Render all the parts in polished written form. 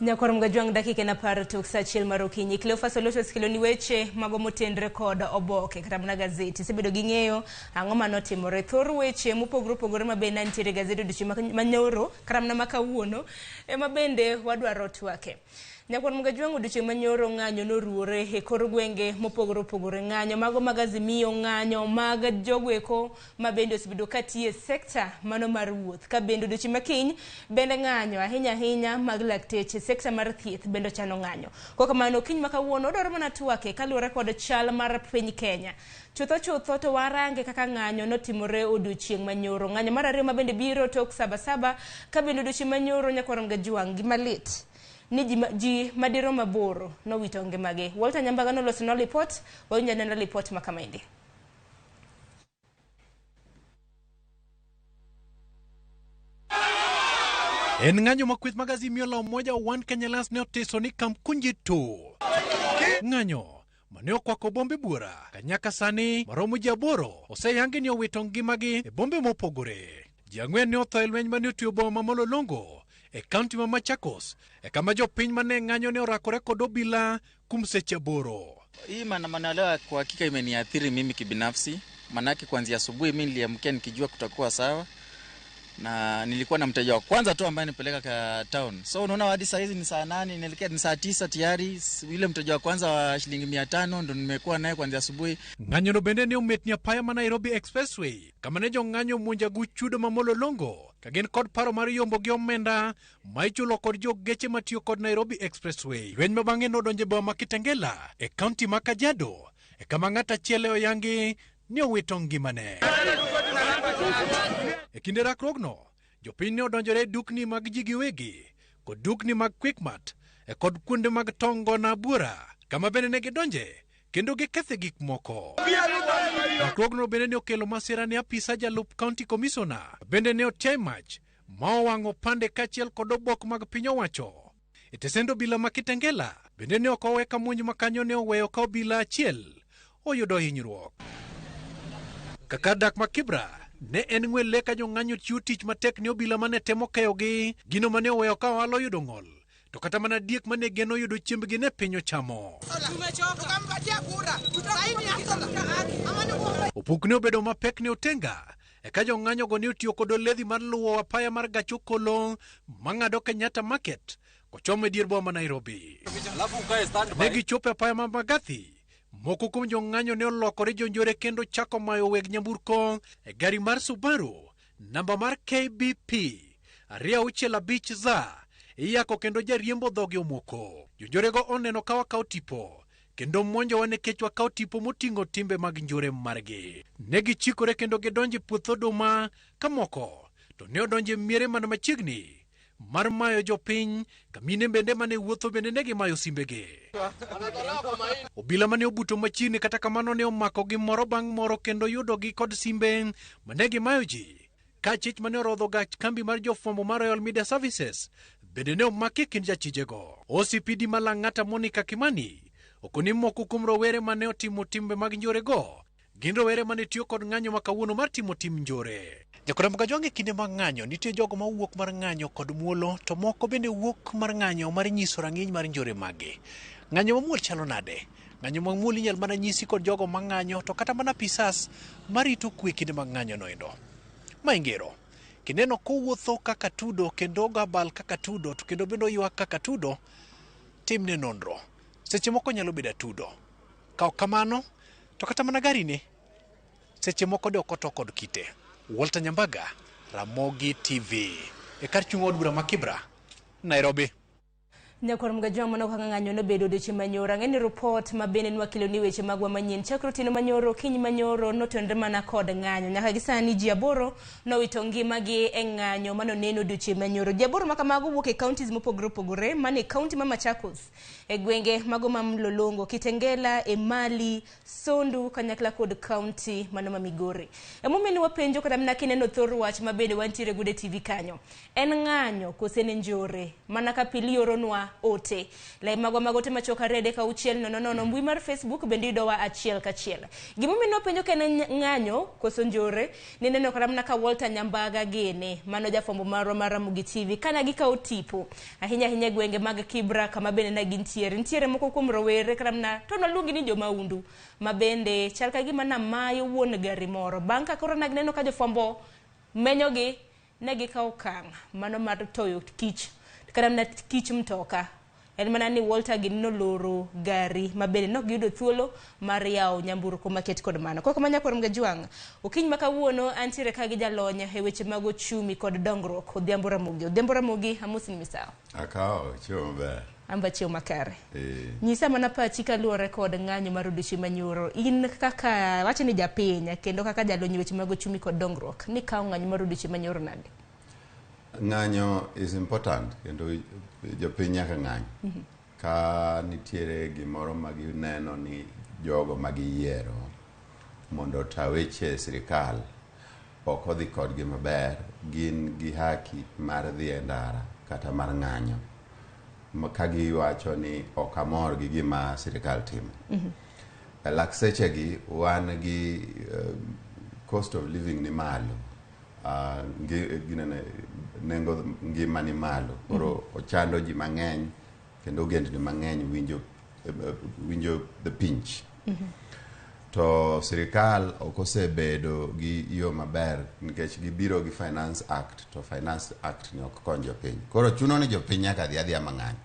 Nyakwar Mgajwang' dakika en 10 tok saa 1 mar okinyi. Cleophas Oloso osekeloni weche mago motenre kod oboke kata mana gazeti. Isebedo gi ng'eyo ang'o manotimore. Thor weche mopogore opogore ma bende nitiere e gazeti odiochieng' manyoro kata mana ma kawuono ema bende wadwaro twake. Nyakwar Mgajwang' odiochieng' manyoro ng'anyo noruore e kor gwenge mopogore opogore. Ng'anyo mago mag Azimio, ng'anyo mag jogoeko ma bende osebedo ka tiyo e sekta mano mar wuoth. Ka bende odiochieng' ma kiny bende ng'anyo ahinya ahinya mag lakteche e sekta mar thieth bende ochano ng'anyo. Kok kamano okinyi ma kawuono odwaro mana twake kaluwore kod chal mar piny Kenya. Chutho chutho to warange kaka ng'anyo notimore odiochieng' manyoro. Ng'anyo mar ariyo ma bende biro tok saba saba ka bende odiochieng' manyoro nyakwar Mgajwang' gima lit ni ji madirom 8 nowito ngimagi. Walter Nyambaga nolosonwa lipot, wawinjo anena lipot ma kamaendi. En ng'anyo ma kweth mag Azimio la Umoja One Kenya Alliance ne otiso ni Kamkunji 2. Ng'anyo mane okwako bombe buora ka nyaka sani maromo ji 8 oseyangi ni owito ngimagi e bombe mopogore. Ji 4 ne otho e lweny mane otiyo boma ma Mlolongo e kaunti ma Machakos e kama jopiny mane ng'anyo ne orakore kod obila kuom seche 8. Hii maandamano leo kwa hakika imeniathiri mimi kibinafsi, manake kuanzia asubuhi mimi niliamkia nikijua kutakuwa sawa, na nilikuwa na mteja wa kwanza tu ambaye nipeleka ka town. So unaona hadi saa hizi ni saa 8, inaelekea ni saa 9 tayari. Yule mteja wa kwanza wa shilingi 500 ndo nimekuwa naye kuanzia asubuhi. Ng'anyo no bende ne ometni apaya ma Nairobi Expressway kama ne jong'anyo omonjo aguch chudo ma Mlolongo ka gin kod paro mar yombo gi omenda ma ichulo kod jogeche matiyo kod Nairobi Expressway. Lweny ma bang'e nodonjo e boma ma Kitengela e kaunti ma Kajiado e kama ng'at achiel e oyangi ni owito ngimane. E kinde rakruogno, jopiny ne odonjore e dukni mag ji giwegi kod dukni mag Quickmart e kod kuonde mag tongo na buora kama bende ne gidonje kendo gikethe gik moko. Rakruogno bende ne okelo masira ne apisa jalup county commissioner bende ne otiae mach ma owang'o pande kaachiel kod obok mag piny owacho. E tesend obila ma Kitengela bende ne ok owe ka monj ma kanyo ne oweyo ka obila achiel oyudo hinyruok. Kaka dak ma Kibra ne en ng'we le ka jong'anyo chiwo tich matek ne obila mane temo keyogi, gino mane oweyo ka ohala oyudo ng'ol, to kata mana diek mane geno yudo chiembgi ne piny ochamo. Opuk ne obedo mapek ne Otenga eka jong'anyogo ne otiyo kod oledhi mar luwo apaya mar gach okolo mang'ado Kenyatta Market kochomo e dier boma ma Nairobi. Ne gichopo e apaya ma Mbagathi. Moko kuom jong'anyo ne olokore jonjore kendo chako mayo weg nyamburko e gari mar Subaru namba mar KBP 265 Z iyako kendo jariembo dhoge omoko. Jonjorego oneno ka wakawo tipo kendo monjowa nikech wakawo tipo moting'o timbe mag njore margi. Ne gichikore kendo gidonjo e puoth oduma ka moko to ne odonjo e miere man machiegni mar mayo jopiny ka mine bende mane wuotho bende ne gimayo simbegi. Obila mane obuto machiegni kata kamano ne omakogi moro bang' moro kendo yudogi kod simbe mane gimayo ji. Ka chich mane orodho gach kambi mar jofwambo mar Royal Media Services bende ne omaki e kind jachijego. OCPD ma Lang'ata Monica Kimani okoni moko kuom rowere mane otimo timbe mag njorego gin rowere mane tiyo kod ng'anyo ma kawuono mar timo tim njore. Jakoda Mgajwang' e kinde mag ng'anyo nitie jogo ma wuok mar ng'anyo kod muolo to moko bende wuok mar ng'anyo mar nyiso rang'iny mar njore maggi. Ng'anyo mamuol chalo nade? Ng'anyo mamuol inyal mana nyisi kod jogo ma ng'anyo to kata mana apisas marito kwe kinde mag ng'anyo noendo. Ma ingero. Kineno kowuotho kaka tudo kendo ogo abal kaka tudo to kendo bende oywak kaka tudo, timne nonro. Seche moko nyalo bedo atudo. Ka ok kamano, to kata mana garine seche moko de ok oto kod kite. Walter Nyambaga, Ramogi TV, e kar chung' od bura ma Kibra, Nairobi. Nyakwar Mgajwang' mano kaka ng'anyo nobedo odiochieng' manyoro. Ang'e ni ripot ma bende nwakelo ni weche magwa manyien chakre otieno manyoro, okinyi manyoro notenre mana kod ng'anyo. Nyaka gi sani ji 8 nowito ngimagi e ng'anyo manoneno odiochieng' manyoro. Ji 8 ma kamago wuok e counties mopogore opogore, mane county ma Machakos, e gwenge mago ma Mlolongo, Kitengela, Emali, Sondu kanyakla kod county mano ma Migori. Emomiyo ni wapenjo kata mana kineno thor wach ma bende wantiere godo e TV kanyo. En ng'anyo kose en njore? Mana ka pili oronwa oornwa ote. Lai magwa mag ote machuok 2 3 6 0 0 mbui mar Facebook bende yudowa achiel kachiel. Gimomiyo nopenjo ka en ng'anyo koso njore, nineno kata mana ka Walter Nyambaga gene, mano jafwambo marwa mar Ramogi TV, kana gikawo tipo, ahinya ahinya e gwenge mag Kibra kama bende ne gintiere. Nitiere moko kuom rowere kata mana to naluongi ni jomahundu, ma bende chal ka gima namayo wuon gari moro. Bang' ka koro ne gineno ka jofwambo menyogi, ne gikawo okang' mano mar toyo kich kata mana kich mtoka. En mana ni Walter gini noloro gari ma bende nok giyudo thuolo mar yawo nyamburko maket kod mano. Koko ma nyakwar Mgajwang', okinyi ma kawuono antiere ka gi jalony e weche mag ochumi kod dongruok, Odhiambo Ramogi. Odhiambo Ramogi, amosi ni misawa. Akawo chiemo maber. Amba chiew makare. Eh. Nyisa mana pachi kaluwore kod ng'anyo mar odiochieng' manyoro. In kaka wacho ni japiny kendo kaka jalony e weche mag ochumi kod dongruok, nikawo ng'anyo mar odiochieng' manyoro nade? Ng'anyo is important kendo jopiny nyaka ng'any. Ka nitiere gimoro ma gineno ni jogo ma giyiero mondo ota weche sirikal ok odhi kodgi maber, gin gi haki mar dhi e ndara kata mar ng'anyo ka giwacho ni ok amor gi gima sirikal timo. E lak sechegi wan gi cost of living ni malo. Ginene, nengo ngima ni malo koro ochando ji mang'eny kendo ogendni mang'eny winjo the pinch. To sirikal ok osebedo gi yo maber nikech gibiro gi Finance Act, to Finance Act ni ok kony jopiny. Koro chuno ni jopiny nyaka dhi adhiya mang'any.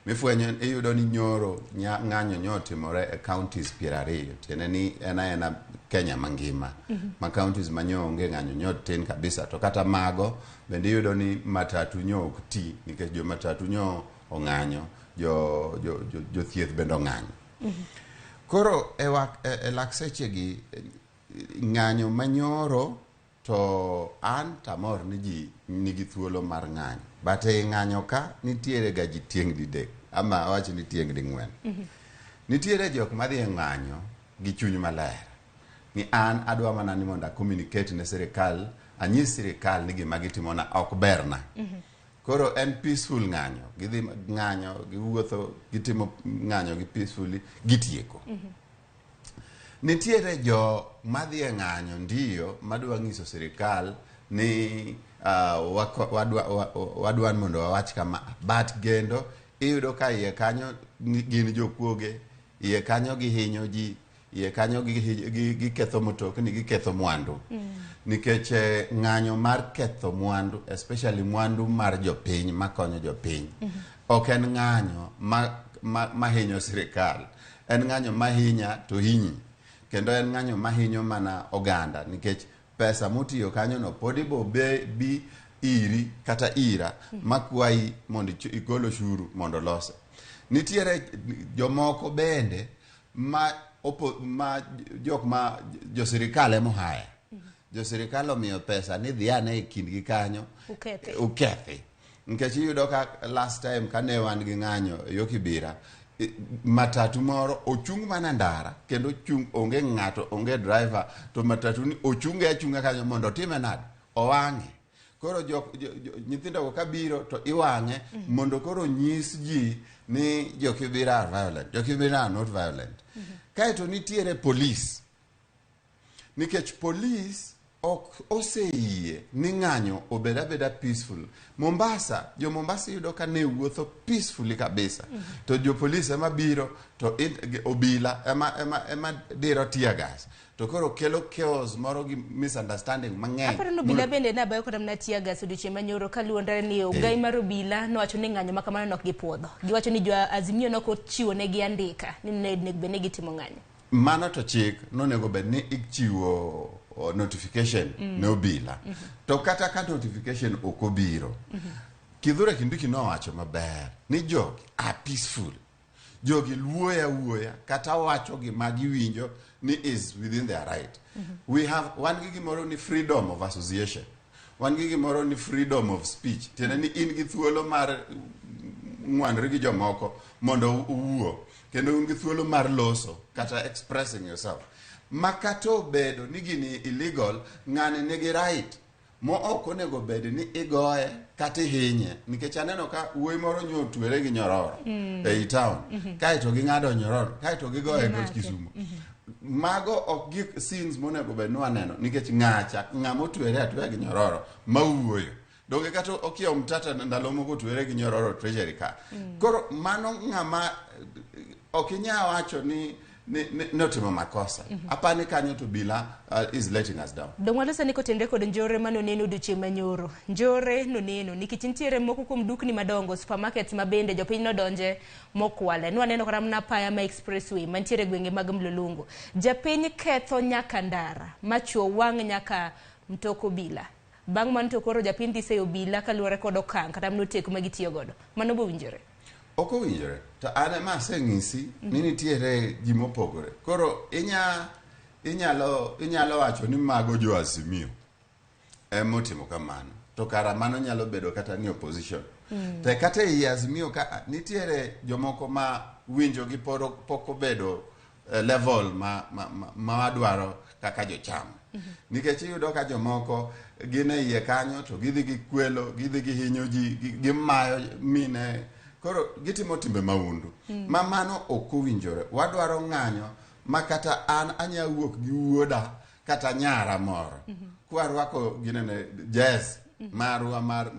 Mifwenyo iyudo ni nyoro ng'anyo nyo otimore e counties 20, tiende ni en aena Kenya mangima ma counties ma nyo onge ng'anyo nyo tin kabisa. To kata mago bende iyudo ni matatu nyo ok ti nikech jo matatu nyo ong'anyo, jo thieth bende ong'anyo. Koro e lak sechegi ng'anyo manyoro to an tamor ni ji nigi thuolo mar ng'anyo. But e ng'anyo ka nitiere ga ji tieng' didek ama awach ni tieng' ding'wen. Nitiere jok madhi e ng'anyo gi chuny maler ni an adwa mana ni mondo a communicate ne sirikal, anyis sirikal ni gima gitimona ok berna. Koro en peaceful ng'anyo, gidhi ng'anyo, giwuotho, gitimo ng'anyo gi peacefully, gitieko. Nitiere jo madhi e ng'anyo ndiyo madwa nyiso sirikal ni wadwa mondo wawach kama, but gendo iyudo ka iye kanyo gin jokuoge, iye kanyo gihinyo ji, iye kanyo giketho mtokni, giketho mwandu. Nikech ng'anyo mar ketho mwandu, especially mwandu mar jopiny makonyo jopiny, ok en ng'anyo mahinyo sirikal, en ng'anyo mahinya to hinyi, kendo en ng'anyo mahinyo mana oganda, nikech pesa motiyo kanyo no pod ibo bi iri kata ira makwayi mondo igol oshuru mondo olose. Nitiere jomoko bende ma jok ma jo sirikal ema ohaya. Jo sirikal omiyo pesa ni dhi ane e kindgi kanyo Ukethi. ukethi. Nikech iyudo ka last time kane wan gi ng'anyo yo Kibira, matatu moro ochung' mana ndara kendo ochung', onge ng'ato, onge driver, to matatu ni ochunge achunga kanyo mondo otime nade? Owang'e. Koro nyithindo go kabiro to iwang'e mondo koro nyis ji ni jo Kibira are violent. Jo Kibira are not violent. Kaeto nitiere police. Nikech police ok oseyie ni ng'anyo obed abeda peaceful. Mombasa, jo Mombasa iyudo ka ne wuotho peacefully kabisa. To jo police ema biro to obila ema diro tear gas. To koro kelo chaos moro gi misunderstanding mang'eny. Aparo ni obila bende ne abayo kata mana tear gas odiochieng' manyoro kaluwore ni ogai mar obila nowacho ni ng'anyo ma kamano nok gipuodho. Giwacho ni jo Azimio nok ochiwo negi andika ni ne onego bed ni gitimo ng'anyo. Mano to chik nonego bed ni ichiwo notification ne obila. To kata ka notification ok obiro, Kithure Kindiki nowacho maber ni jogi are peaceful. Jogi wuoyo awuoya kata wacho gima giwinjo ni is within their right. We have wan gi gimoro ni freedom of association. Wan gi gimoro ni freedom of speech. Tiende ni in gi thuolo mar ng'wanri gi jomoko mondo uwuo. Kendo un gi thuolo mar loso kata expressing yourself. Ma kata obedo ni gini illegal, ng'ani nigi right Mo ok onego bed ni igoye kata ihinye nikech aneno ka wuoyi moro nyo otwere gi nyororo ei town kaeto ging'ado nyororo kaeto gigoye got Gimake. Kisumo. Mago ok gik scenes monego bed ni waneno nikech ng'acha ng'ama otwere atweya gi nyororo mawuoyo donge kata Okiya Omtata ndalo moko otwere gi nyororo treasury ka. Koro mano ng'ama ok inyal wacho ni notimo makosa. Apani kanyo to bila is letting us down. Dong waloso ni kotenre kod njore manoneno odiochieng' manyoro. Njore noneno nikech nitiere moko kuom dukni madongo, supermarkets ma bende jopiny nodonje mokwale. Nwaneno kata mana apaya ma expressway mantiere e gwenge mag Mlolongo. Japiny ketho nyaka ndara machuo wang' nyaka mtok obila. Bang' mano to koro japiny dhi seyo obila kaluwore kod okang' kata mana oteku ma gitiyo godo. Mano be owinjore? Ok owinjore. To an ema aseng'isi ni nitiere ji mopogore. Koro inyalo wacho ni mago jo Azimio ema otimo kamano. To kara mano nyalo bedo kata ni opposition. To kata ei Azimio ka nitiere jomoko ma winjo gi pok obedo level ma wadwaro kaka jocham. Nikech iyudo ka jomoko gin e iye kanyo to gidhi gi kwelo, gidhi gihinyo ji, gimayo mine. Koro gitimo timbe maundu. Ma mano ok owinjore. Wadwaro ng'anyo ma kata an anya wuok gi wuoda kata nyara moro. Kwarwako ginene jazz marwa mar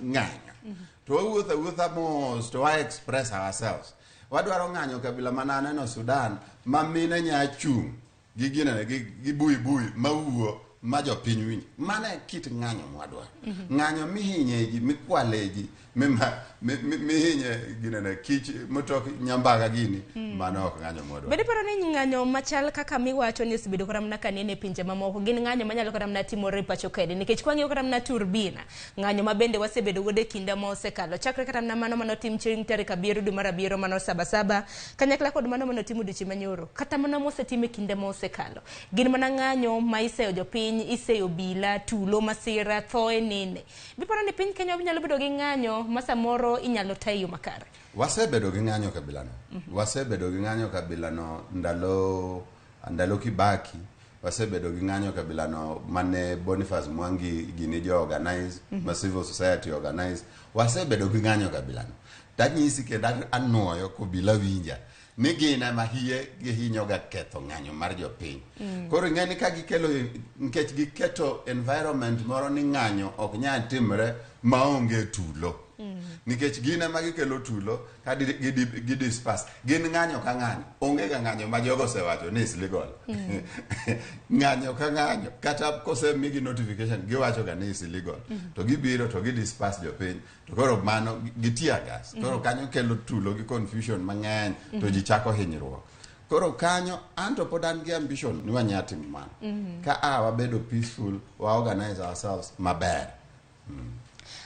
ng'anyo. To wawuotho awuotha mos to wa express ourselves. Wadwaro ng'anyo kabila mana aneno Sudan ma mine nya chung' gi ginene gi bui bui mawuo ma jopiny winj. Mano e kit ng'anyo mwadwaro. Ng'anyo mihinye ji, mikwale ji, mihinye ginene kich motok nyambaga gini, mano ok ng'anyo mwadwaro. Bende iparo ni ng'anyo machal kaka miwacho ni osebedo kata mana kanene e pinje mamoko gin ng'anyo manyalo kata mana timore e pacho kae nikech kwang'iyo kata mana Turbina ng'anyo ma bende wasebedo godo e kinde mosekalo chakre kata mana mano manotim chieng' tarik 7 dwe mar 7 mano Sabasaba kanyakla kod mano manotim odiochieng' manyoro kata mana mosetim e kinde mosekalo gin mana ng'anyo ma iseyo jopiny iseyo obila tulo masira thoe nene biparo ni piny Kenya nyalo bedo gi ng'anyo ma samoro inyalo ta e yo makare. Wasebedo gi ng'anyo kabilano. Wasebedo gi ng'anyo kabilano ndalo Kibaki. Wasebedo gi ng'anyo kabilano mane Boniface Mwangi gini jo organize, ma civil society organize. Wasebedo gi ng'anyo kabilano. Tanyisi kendo anuoyo kobila winja ni gin ema hie gihinyo ga ketho ng'anyo mar jopiny. Koro ing'e ni ka gikelo nikech giketo environment moro ni ng'anyo ok nyal timre maonge tulo. Nikech gin ema gikelo tulo ka gi disperse. Gin ng'anyo ka ng'anyo. Onge ga ng'anyo ma jogo osewacho ni is legal. Ng'anyo ka ng'anyo. Kata kosemigi notification giwacho ga ni is illegal. To gibiro to gi disperse jopiny. To koro mano gi tear gas. Koro kanyo kelo tulo gi confusion mang'eny to ji chako hinyruok. Koro kanyo anto pod an gi ambition ni wanya timo mano. Ka a wabedo peaceful, wa organize ourselves maber.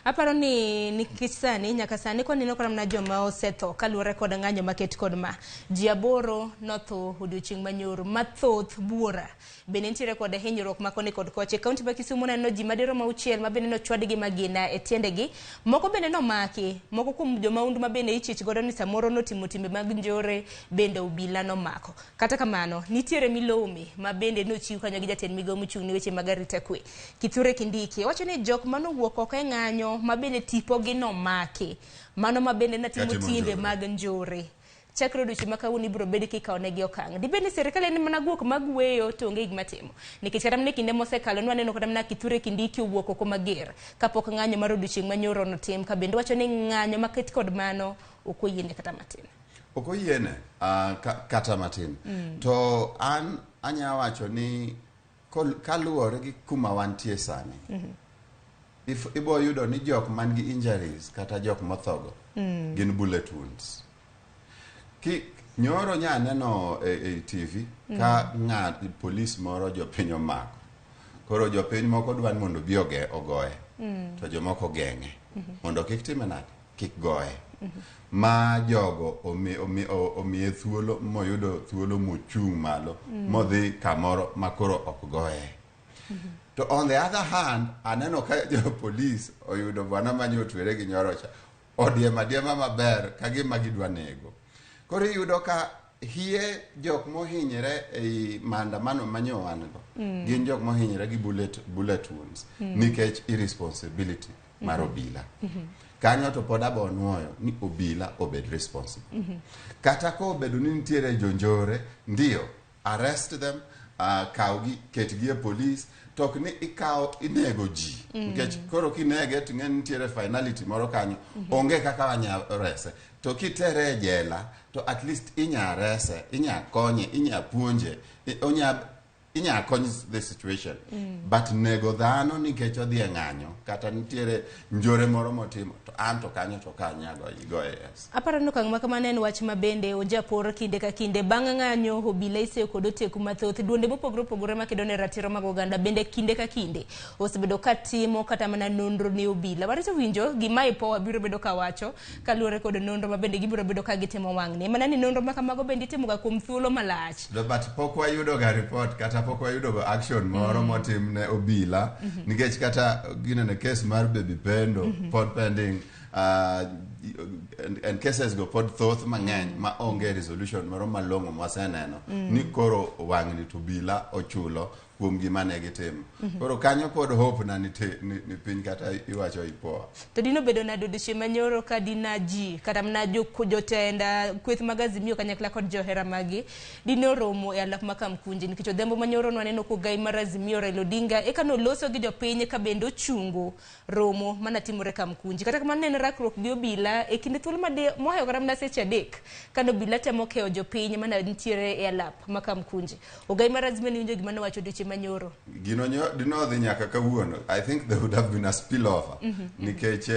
Aparo ni nikech sani nyaka sani kwaneno kata mana joma osetho kaluwore kod ng'anyo maket kod ma ji 8 notho odiochieng' manyoro mathoth buora bende nitiere kod hinyruok ma koni kod kocha. E kaunti ma Kisumu naneno ji madirom 6 ma bende nochwad gi magina e tiendegi moko bende nomaki moko kuom jomaundu ma bende ichich godo ni samoro notimo timbe mag njore bende obila nomako. Kata kamano nitiere milome ma bende nochiw kanyo gi jatend migawo mochung' ne weche mag arita kwe Kithure Kindiki wacho ni jok manowuok oko e ng'anyo ma bende tipogi nomaki mano ma bende natimo Katimo timbe njore. mag njore chakre odiochieng' ma kawuono ibiro bed kikawo negi okang'. Dibed ni sirikal en mana guok magweyo to onge gima timo nikech kata mana e kinde mosekalo nwaneno kata mana Kithure Kindiki owuok oko mager kapok ng'anyo mar odiochieng' manyoro notim ka bende wacho ni ng'anyo maket kod mano ok oyiene kata matin. Ok oyiene kata matin. To an anya wacho ni kaluwore gi kuma wantie sani, ibo yudo ni jok man gi injuries kata jok mothogo gin bullet wounds. Ki nyoro nya neno e TV ka ng'at polis moro jopiny omako. Koro jopiny moko dwa ni mondo obi ogoye. To jomoko geng'e. Mondo kik time nade? Kik goye. Ma jogo omiye thuolo moyudo thuolo mochung' malo modhi kamoro ma koro ok goye. To on the other hand, aneno ka jopolis oyudo bwana manye otwere gi nyoro cha odiemo adiema maber ka gima gidwa nego. Koro iyudo ka Hie jok mohinyre ei maandamano manyo wan go gin jok mohinyre gi bullet wounds nikech irresponsibility mar obila. Kanyo to pod abo nuoyo ni obila obed responsible. Kata ka obedo ni nitiere jonjore, ndio arrest them, kawgi ketgi e police, to ok ni ikawo inego ji. Nikech koro kinege to ing'e ni nitiere finality moro kanyo, onge kaka wanya rese. To kitere e jela to at least inya rese, inya konye, inya puonje, inya kony the situation. But nego dhano nikech odhi e ng'anyo kata nitiere njore moro motimo, to an to kanyo to kanya go yes. Aparo ni okang' ma kamano en wach ma bende ojapor kinde ka kinde bang' ng'anyo obila iseyo kod oteku mathoth duonde mopogore opogore makedo ne ratiro mag oganda bende kinde ka kinde osebedo ka timo kata mana nonro ne obila. Warito winjo gima IPOA biro bedo ka wacho kaluwore kod nonro ma bende gibiro bedo ka gitimo wang'ni. Mana ni nonro ma kamago bende itimo ga kuom thuolo malach. No, but pok wayudo ga report kata pok wayudo ga action moro motim ne obila nikech kata ginene case mar Baby Pendo pod pending, and cases go pod thoth mang'eny ma onge resolution moro malong'o mwaseneno ni koro wang'ni to obila ochulo kuom gima ne gitimo. Koro kanyo pod hope na ni, ni piny kata iwacho IPOA. To dino bedo nade odiochieng' manyoro ka dina ji kata mana jotend kweth mag Azimio kanyakla kod johera magi dine oromo e alap ma Kamkunji, nikech odhiambo manyoro nwaneno kogai mar Azimio Raila Odinga eka noloso gi jopiny ka bende ochungo romo manatimore Kamkunji. Kata kamano ne en rakruok gi obila e kinde thuolo mohewo kata mana seche 3 kane obila temo keyo jopiny mana nitiere e alap ma Kamkunji. Ogai mar Azimio ne winjo gima nowacho odiochieng' manyoro. Gino dino dhi nyaka kawuono. I think there would have been a spillover. Nikech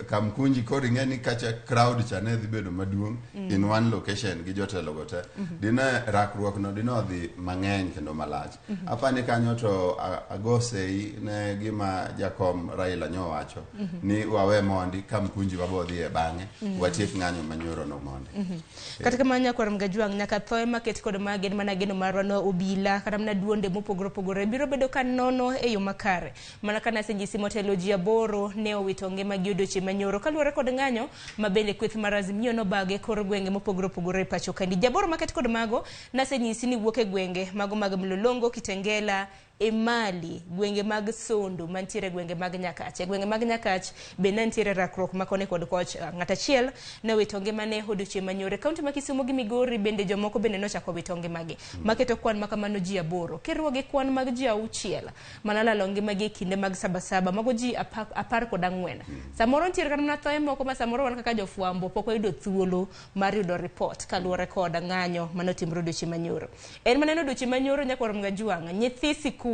Kamkunji koro ing'e ni kacha crowd cha ne dhi bedo maduong' in one location gi jotelo go te. Dine rakruok no dine odhi mang'eny kendo malach. Apani kanyo to ago sei ne gima jakom Raila nyowacho ni wawe mondi Kamkunji wabo dhi e bang'e watiek ng'anyo manyoro no mondi. Kata kamano nyakwar Mgajwang' nyaka thoe maket kod magi en mana geno marwa no obila kata mana duonde mopogore opogore biro bedo ka nono e yo makare. Mana ka nasenyisi motelo ji 8 ne owito ngimagi odiochieng' manyoro kaluwore kod ng'anyo ma bende kweth mar Azimio nobage kor gwenge mopogore opogore e pacho kaendi. Ji 8 maket kod mago nasenyisi ni wuok e gwenge mago mag Mlolongo, Kitengela, Emali, gwenge mag Sondu mantiere gwenge mag Nyakach. E gwenge mag Nyakach bende nitiere rakruok ma koni kod kocha. Ng'at achiel ne owito ngimane odiochieng' manyoro. E kaunti ma Kisumu gi Migori bende jomoko bende nochako wito ngimagi. Maketo kwan ma kamano ji 8. Kiriwo gi kwan mag ji 6 manolalo ngimagi e kinde mag Sabasaba, mago ji 14. Samoro nitiere kata mana thoe moko ma samoro wan kaka jofwambo pok wayudo thuolo mar yudo report kaluwore kod ng'anyo manotimore odiochieng' manyoro. En maneno odiochieng' manyoro nyakwar Mgajwang', nyithi sikul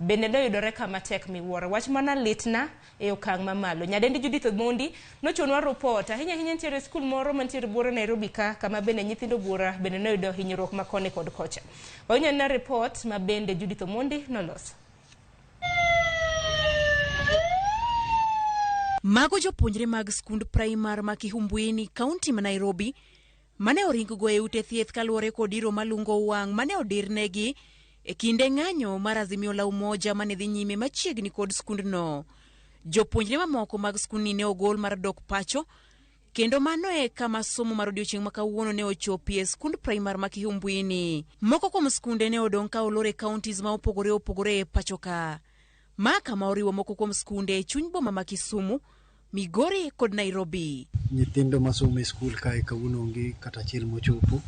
bende noyudore kama tek miwuoro. Wach mana litna e okang' mamalo. Nyadendi Judith Omondi nochunwa report. Ahinya ahinya nitiere skul moro mantiere buora Nairobi ka, kama bende nyithindo buora bende noyudo hinyruok ma koni kod kocha. Wawinjo na report ma bende Judith Omondi noloso. Mago jopuonjre mag skund primar ma Kihumbwini, kaunti ma Nairobi, mane oring go e ute thieth kaluwore kod iro malungo wang' mane odirnegi e kinde ng'anyo mar Azimio la Umoja mane dhi nyime machiegni kod skundno. Jopuonjre mamoko mag skundni ne ogol mar dok pacho, kendo mano e kama somo mar odiochieng' ma kawuono ne ochopi e skund primar ma Kihumbwini. Moko kuom skunde ne odong' ka olor e counties ma opogore opogore e pacho ka. Ma kama oriwo moko kuom skunde e chuny boma ma Kisumu, Migori kod Nairobi. Nyithindo masomo e skul kae kawuono onge kata achiel mochopo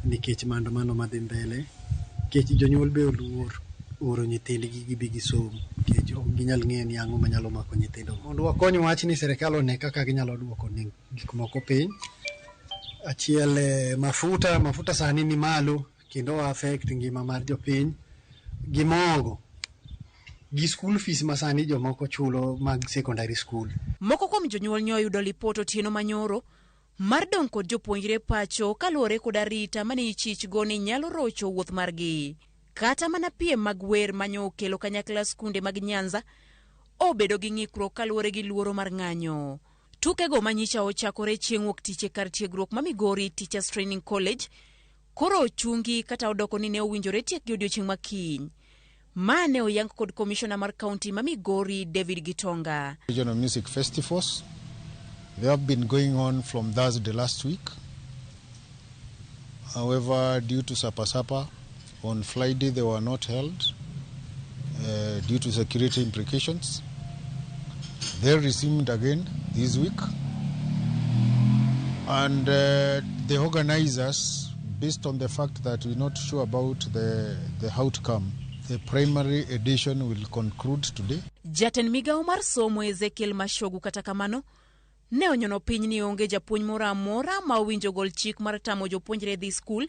nikech maandamano madhi mbele. Nikech jonyuol be oluor oro nyithindgi gibi gisom nikech ok ginyal ng'eyo ni ang'o manyalo mako nyithindo. Mondo wakony wach ni sirikal one kaka ginyalo duoko gik moko piny. Achiel, mafuta sani ni malo kendo affect ngima mar jopiny gi mogo gi school fees ma sani jomoko chulo mag secondary school. Moko kuom jonyuol ne oyudo lipot otieno manyoro mar dong' kod jopuonjre pacho kaluwore kod arita mane ichich go ni nyalo rocho wuoth margi. Kata mana piem mag wer manyo okelo kanyakla skunde mag Nyanza obedo gi ng'ikruok kaluwore gi luoro mar ng'anyo. Tukego manyicha ochakore chieng' wuok tich e kar tiegruok ma Migori Teachers Training College koro ochungi kata odoko ni ne owinjore tiekgi odiochieng' ma kiny. Ma ne oyang kod komishona mar kaunti ma Migori David Gitonga. Regional Music Festivals, they have been going on from Thursday last week. However, due to Sapasapa, on Friday they were not held due to security implications. They resumed again this week. And the organizers, based on the fact that we're not sure about the outcome, the primary edition will conclude today. Jatend migawo mar somo Ezekiel Machogu kata kamano ne onyono piny ni onge japuonj moro amora ma owinjo gol chik mar tamo jopuonjre dhi skul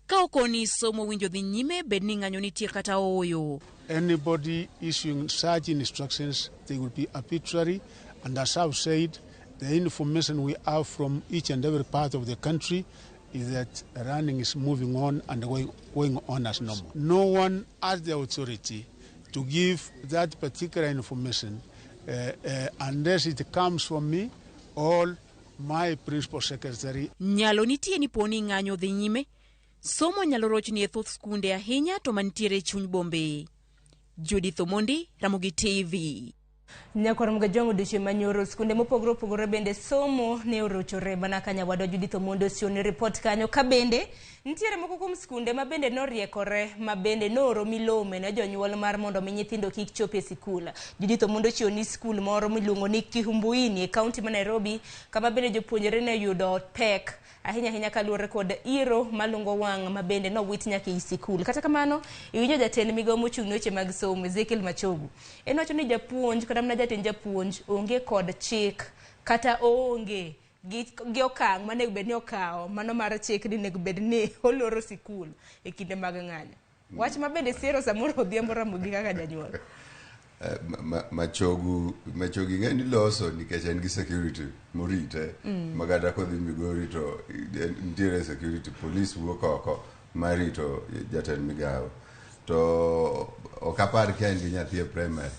ka okoni somo owinjo dhi nyime bed ni ng'anyo nitie kata ooyo. Anybody issuing such instructions, they will be arbitrary. And as I've said, the information we have from each and every part of the country is that running is moving on and going on as normal. No one has the authority to give that particular information unless it comes from me or my principal secretary. Nyalo nitie ni poni ng'anyo dhi nyime, somo nyalo rochni e thoth skunde ahinya to mantiere e chuny bombe. Judith Omondi, Ramogi TV. Nyakwar Mgajwang' odiochieng' manyoro skunde mopogore opogore bende somo ne orochore mana ka nyawadwa Judith Omondi osione ripot kanyo ka bende nitiere moko kuom skunde ma bende noriekore ma bende nooro milome ne jonyuol mar mondo mi nyithindo kik chop e sikul. Judith Omondi ochiwo ni skul moro miluongo ni Kihumbuini e kaunti ma Nairobi kama bende jopuonjre ne oyudo pek ahinya ahinya kaluwore kod iro malungo wang' ma bende nowit nyaka ei sikul. Kata kamano, iwinjo jatend migawo mochung' ne weche mag somo Ezekiel Machogu. En wacho ni japuonj kata mana jatend japuonj onge kod chik kata oonge gi okang' manego bed ni okawo mano mar chik ni onego bed ni oloro sikul e kinde mag ng'anyo. Wach ma bende siero samoro odhiambo Ramogi kaka janyuol. Machogu Machogu ing'e ni loso nikech en gi security morite ma kata kodhi Migori to nitiere security police wuok oko mar rito jatend migawo to ok apar ka en gi nyathi e primary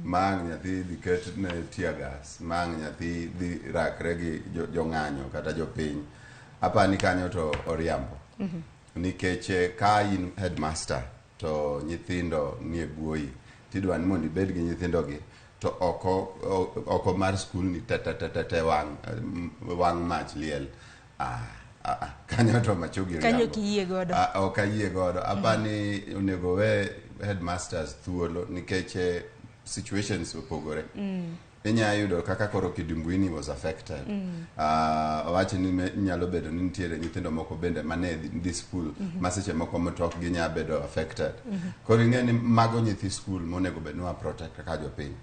ma ang' nyathi dhi ket ne tear gas ma ang' nyathi dhi rakre gi jong'anyo kata jopiny apar ni kanyo to oriambo nikech ka in headmaster to nyithindo nie buoyi tidwa ni mondo ibed gi nyithindogi to oko mar skul ni te te te te te wang' mach liel kanyo to Machogi Kanyo riambo. ok iyie godo. Ah, ok ayie godo apani onego we headmasters thuolo nikech situations opogore inya yudo kaka koro Kidimbuini was affected owacho ni nyalo bedo ni nitiere nyithindo moko bende mane dhi skul ma seche moko mtokgi nya bedo affected koro ing'e ni mago nyithi skul monego bed ni wa protect kaka jopiny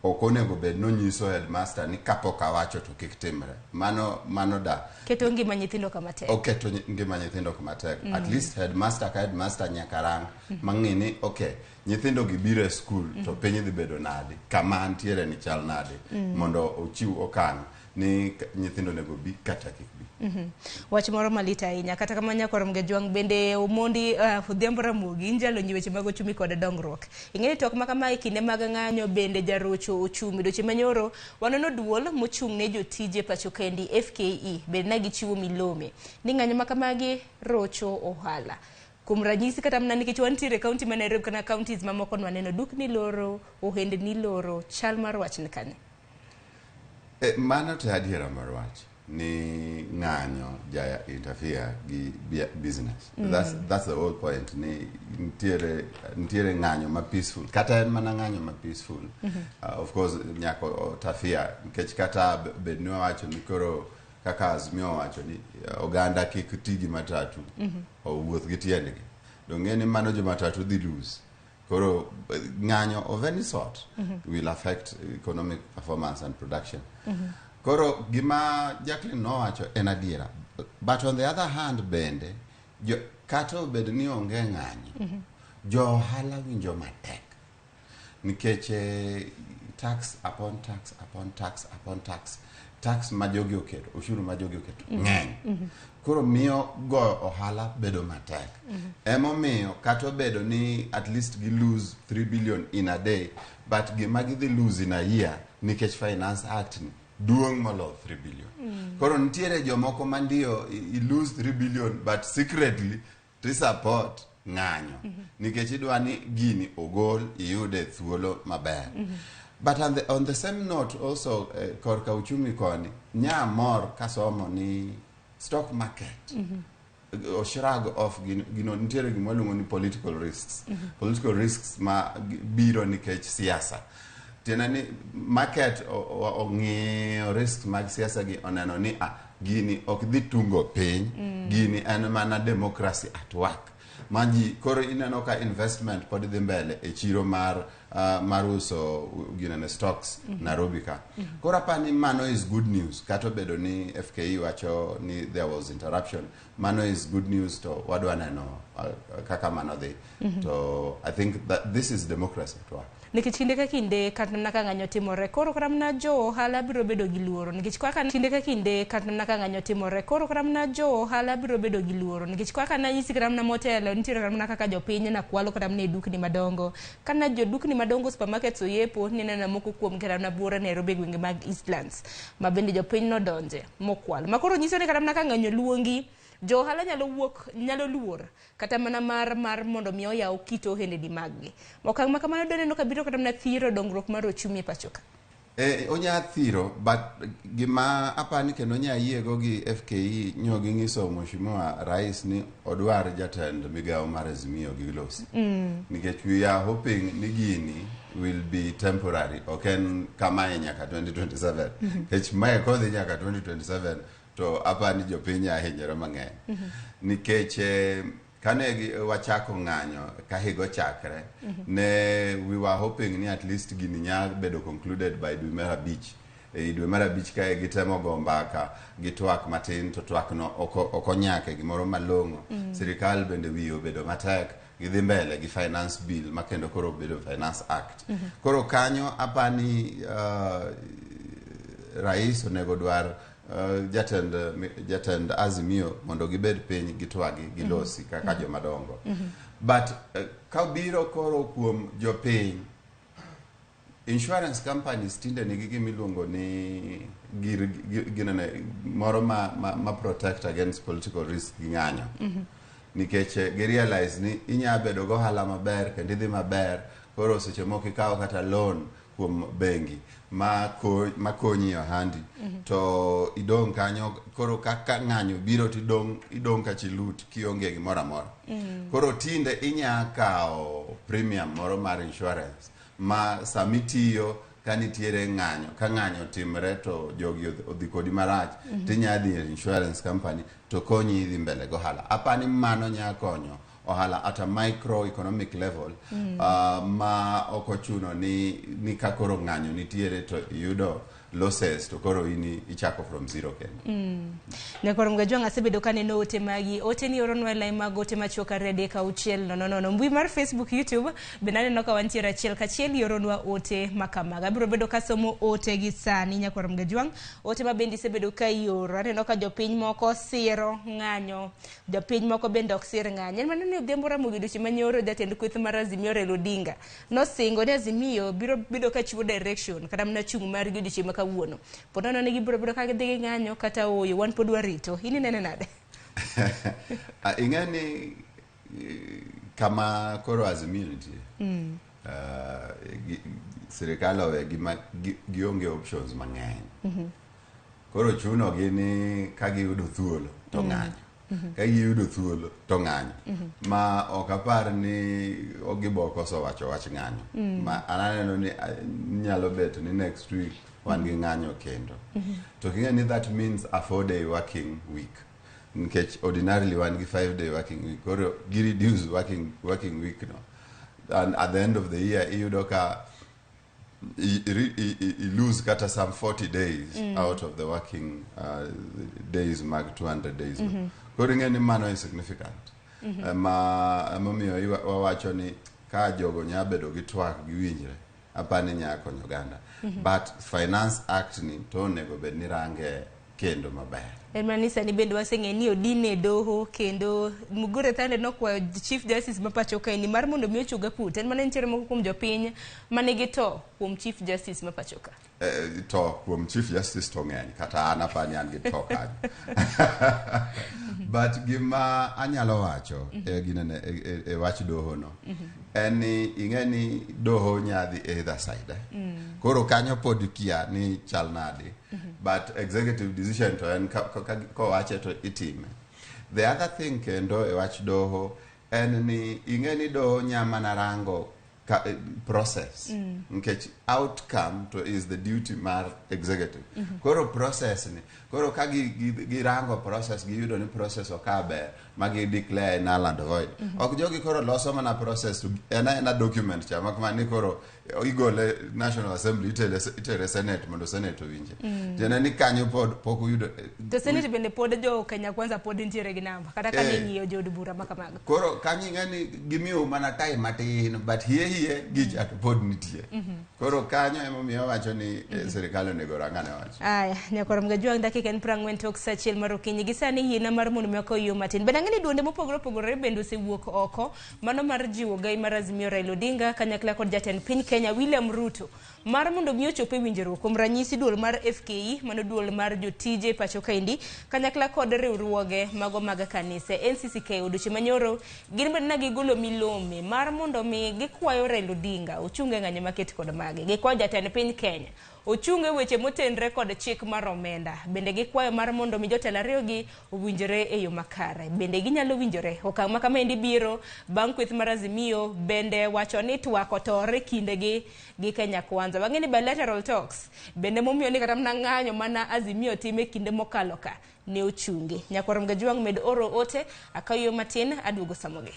ok onego bed nonyiso headmaster ni kapok awacho to kik timre mano da Keto ngima nyithindo kama tek. Oketo ngima nyithindo kama tek at least headmaster ka headmaster nyaka rang mang'e ni okay nyithindo gi biro e skul to piny dhi bedo nade kama antiere ni chal nade mondo ochiw okang' ni nyithindo onego bi kata kik bi. Wach moro malit ahinya kata kamano nyakwar Mgajwang' bende Omondi Odhiambo Ramogi in jalony weche mag ochumi kod dongruok. Ing'e ni twak ma kama e kinde mag ng'anyo bende jarocho ochumi. Dweche manyoro waneno duol mochung' ne jotije pacho kendi FKE bende ne gichiwo milome ni ng'anyo ma kamagi rocho ohala. Kuom ranyisi kata mana nikech wantiere e kaunti ma Nairobi kata counties mamoko nwaneno dukni loro, ohendni loro, chal mar wach ni kanye? Mano to adiera mar wach ni ng'anyo ja interfere gi business that's the whole point ni nitiere ng'anyo ma peaceful kata en mana ng'anyo ma peaceful of course nyaka interfere nikech kata bed ni wawacho ni koro kaka Azimio owacho ni oganda kik ti gi matatu owuoth gi tiendgi dong' ni mano jo matatu dhi lose koro ng'anyo of any sort will affect economic performance and production koro gima Jacqueline nowacho en adiera but on the other hand bende kata obed ni onge ng'anyo jo ohala winjo matek nikech tax upon tax upon tax upon tax tax ma jogi oketo ushuru ma jogi oketo ng'eny koro miyo go ohala bedo matek emomiyo kata obedo ni at least gi lose 3 billion in a day but gima gidhi lose in a year nikech finance act ni duong' moloyo 3 billion koro nitiere jomoko mandiyo i lose 3 billion but secretly to support ng'anyo nikech idwa ni gini ogol iyude thuolo maber but on the same note also korka uchumi koni nya mor kasomo ni stock market o shrug off gino nitiere gima waluongo ni political risks. Political risks ma biro nikech siasa. Tiende ni market ong'iyo risks mag siasa gi, oneno ni ah, gini ok dhi tungo piny. Gini en mana democracy at work ma ji koro ineno ka investment pod dhi mbele e chiro mar uso ginene stocks Nairobi ka. Koro apani mano is good news. Kata obedo ni FKE wacho ni there was interruption, mano is good news. To wadwa neno kaka mano dhi. To I think that this is democracy at work. Nikech kinde ka kinde kata mana ka ng'anyo timore, koro kata mana jo ohala biro bedo gi luoro, nikech kaka kinde ka kinde kata mana ka ng'anyo timore, koro kata mana jo ohala biro bedo gi luoro, nikech kaka nanyisi kata mana motelo, nitiere kata mana kaka jopiny na kwalo kata mana e dukni madongo, kana jodukni madongo, supermarkets oyepo, nineno moko kuom kata mana buore Nairobi e gwenge mag Eastlands ma bende jopiny nodonje mokwalo, ma koro nyiso ni kata mana ka ng'anyo luongi, jo ohala nyalo wuok, nyalo luor kata mana mar mondo mi oyaw kit ohendni mag gi. Okang' ma kamano doneno ka biro kata mana thiro dongruok mar ochumi e pacho ka. E, onya thiro, but gima apani kendo nya yiego gi FKE nyo ging'iso Mheshimiwa Rais ni odwar jatend migawo mar Azimio gi losi. Nikech we are hoping ni gini will be temporary, ok en kamae nyaka 2027. Nikech mae kodhi nyaka 2027 to apani jopiny nya hinyore mang'eny. Nikech kane wachako ng'anyo ka higa ochakre, ne we were hoping ni at least gini nya bedo concluded by dwe mar abich. E dwe mar abich kae gitemo go mbaka gi twak matin, to twak no ok onyake gimoro malong'o. Sirikal bende wiye obedo matek, gidhi mbele gi finance bill ma kendo koro obedo Finance Act. Koro kanyo apani rais onego dwar jatend Azimio mondo gibed piny gitwagi gilosi kaka joma dongo. But kabiro koro kuom jopiny, insurance companies tinde nigi gima iluongo ni gir ginene moro ma protect against political risk gi ng'anyo, nikech gi realize ni inya bedo gohala maber kendo idhi maber, koro seche moko ikawo kata loan kuom bengi ma konyi e ohandi, to idong' kanyo. Koro kaka ng'anyo biro to idong' ka chilut kionge gimoro amora. Koro tinde inya kawo premium moro mar insurance ma samitiyo ka nitiere ng'anyo, ka ng'anyo timre to jogi odhi kodi marach, tinya dhi e insurance company to konyi idhi mbele gohala. Apani mano nya konyo ohala at a microeconomic level ma ok ochuno ni ka koro ng'anyo nitiere to iyudo losses to koro in ichako from zero kendo. Nyakwar Mgajwang', asebedo kaneno ote magi. Ote ni oronwa e lai mag ote machuok 23600. Mbui mar Facebook, YouTube bende aneno ka wantiere achiel kachiel, ioronwa ote makamago. Abiro bedo kasomo ote gi sani, nyakwar Mgajwang'. Ote ma bende isebedo ka ioro. Aneno ka jopiny moko siro ng'anyo. Jopiny moko bende ok sir ng'anyo. En mana ni Odhiambo Ramogi odiochieng' manyoro jatend kweth mar Azimio Raila Odinga nosingo ni Azimio biro bedo ka chiwo direction kata mana chung' margi odiochieng' ma kawuono. Pod nono ni gibiro bedo ka gidhi gi ng'anyo kata ooyo, wan pod warito. In inene nade? Ah, ing'e ni kama koro Azimio nitie, sirikal owegi ma gionge options mang'eny. Koro chunogi ni ka giyudo thuolo to ng'anyo, ka giyudo thuolo to ng'anyo, ma ok apar ni gibo koso wacho wach ng'anyo. Ma an aneno ni nyalo bet ni next week wan gi ng'anyo kendo. To king'e ni that means a 4 day working week, nikech ordinarily wan gi 5 day working week. Koro gi reduce working week no, and at the end of the year iyudo ka i lose kata some 40 days out of the working days mag 200 days no. Koro ing'e ni mano is significant. Ma emomiyo wawacho ni ka jogo nya bedo gi twak giwinjre, apani nya konyo oganda. But Finance Act ni to onego bed ni range kendo maber. En mana ni sani bende waseng'eyo ni odin e doho kendo Mugure Thande nokwayo Chief Justice ma pacho kae ni mar mondo mi ochug aput. En mana nitiere moko kuom jopiny manigi to kuom Chief Justice ma pacho ka. To kuom Chief Justice to ng'eny, kata an apani an gi to kanyo. But gima anyalo wacho e, ginene, e wach doho no en ni ing'e ni doho nya dhi either side, eh? Koro kanyo pod kia ni chal nade, but executive decision to en kowache to itime. The other thing kendo e wach doho en ni ing'e ni doho nya mana rango ka, process nikech outcome to is the duty mar executive. Koro process ni koro ka girango process, giyudo ni process ok ber ma gi declare null and void. Ok jogi koro loso mana process to en aena document cha mak mana ni koro igole National Assembly, itere Senate mondo Senate owinje. Tiende ni kanyo pod pok oyudo. To Senate bende pod jo Kenya Kwanza pod nitiere gi namba kata ka Eh. ng'iyo jood bura ma kamago. Koro kanyo ing'e ni gimiyo mana time matin, but hie hie gicha to pod nitie. Koro kanyo emomiyo awacho ni sirikal onego rang'ane wach. Aya, nyakwar Mgajwang', dakika en 40 tok sa 1 mar okinyi. Gi sani yiena mar mondo mi okaw yo matin. Bende ang'e ni duonde mopogore opogore bende osewuok oko mano mar jiwo gai mar Azimio Raila Odinga kanyakla kod jatend piny Kenya William Ruto mar mondo mi ochop e winjruok. Kuom ranyisi, duol mar FKE, mano duol mar jotije pacho kaendi, kanyakla kod riwruoge mago mag kanise NCCK, odiochieng' manyoro gin bende ne gigolo milome mar mondo mi gikwayo Raila Odinga ochung e ng'anyo maket kod mage. Gikwayo jatend piny Kenya ochung e weche motenre kod chik mar omenda. Bende gikwayo mar mondo mi jotelo ariyogi owinjore e yo makare. Bende ginyalo winjore. Okang' ma kamaendi biro bang' kweth mar Azimio bende wacho ni twak otore kindegi gi Kenya Kwanza. Wang'e ni bilateral talks bende momiyo ni kata mana ng'anyo mana Azimio time kinde mokalo ka ne ochungi. Nyakwar Mgajwang', med oro ote, akaw yo matin aduogo samogi.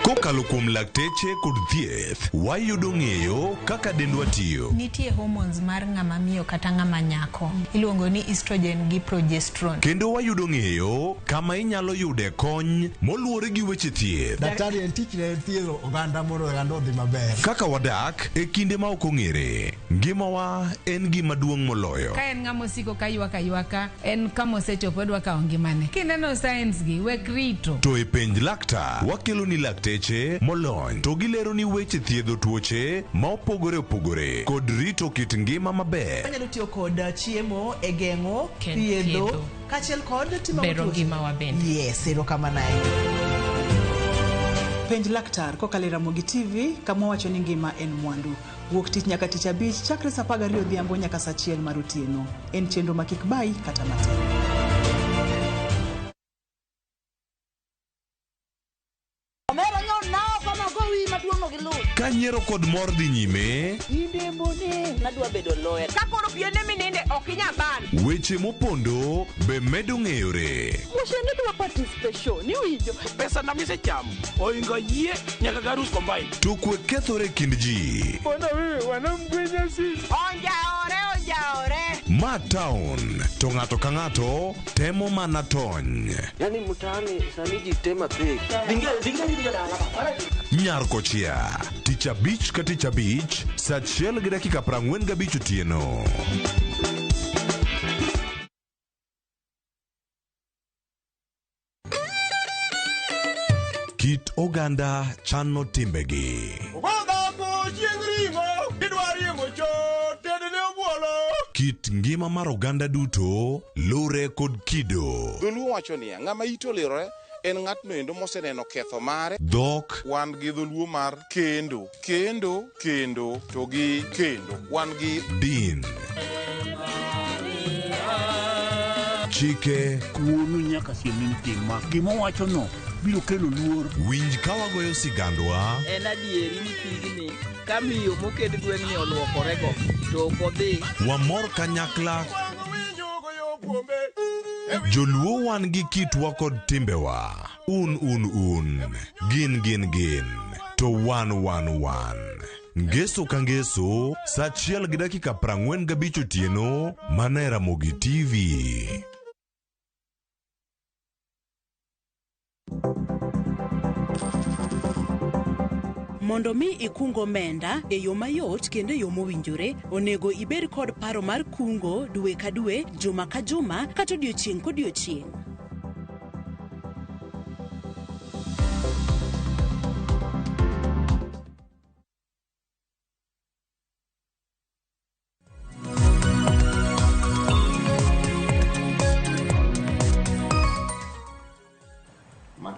Kokalo kuom lakteche kod thieth, wayudo ng'eyo kaka dendwa tiyo. Nitie hormones mar ng'ama miyo kata ng'ama nyako iluongo ni estrogen gi progesterone. Kendo wayudo ng'eyo kama inyalo yude kony moluwore gi weche thieth. Daktari en tichne thiedho oganda mondo oganda odhi maber. Kaka wadak e kinde ma ok ong'ere, ngimawa en gima duong' moloyo. Ka en ng'ama osiko ka ywak aywaka, en kama osechopo odwa kawo ngimane. Kineno signs gi, wek rito. To e Penj Laktar, wakelo ni lakteche molony to gilero ni weche thiedho tuoche ma opogore opogore kod rito kit ngima maber. Wanyalo tiyo kod chiemo e geng'o, thiedho, thiedho. Kaachiel kod timo Bero tuoche. ngimawa bende. Yes, erokamano ahinya. Penj Laktar kokalo e Ramogi TV kama wacho ni ngima en mwandu. Wuok tich nyaka tich abich chakre saa 12 odhiambo nyaka saa 1 mar otieno. En chenro ma kik bayi kata matin. Omera nyo nao kama gowi maduong' no gi luth. Ka nyiero kod mor dhi nyime, Indembone nadwa bedo lawyer. Ka koro piende mininde ok inyal ban. Weche mopondo be medo ng'eyore. Mushende dwa participation iwinjo. Pesa na misechamo oingo yie nyaka garus combine. To kwe kethore e kind ji. Mbona wewe wanamgwenya sisi? Onjaore, onjaore. Ma town to ng'ato ka ng'ato temo mana tony. Yaani mtaani sani ji tema pek. Nyar kochia tich abich ka tich abich saa 1:45 otieno. Kit oganda chano timbegi. Godhambo chieng' ring'o idwa riembo chot tedne obuolo. Kit ngima mar oganda duto lure kod kido. Dholuo wacho niya, ng'ama ite olirore en ng'atno endo moseneno ketho mare. Dhok. Wan gi dholuo mar kendo, kendo, kendo to gi kendo. Wan gi din. Chike. Wuonu nyaka siem ni tim ma gima owachono biro kelo luor. Winj ka wagoyo sigandwa. En adieri ni pigni ka miyo moked gweng'ni oluokorego to ok odhi. Wamor kanyakla. Joluo wan gi kitwa kod timbewa. Un un un. Gin gin gin. To wan wan wan. Ngeso ka ngeso, sa 1:45 otieno, mana e Ramogi TV. Mondo mi ikung omenda e yo mayot kendo e yo mowinjore, onego ibed kod paro mar kungo dwe ka dwe, juma ka juma, kata odiochieng' kodiochieng'.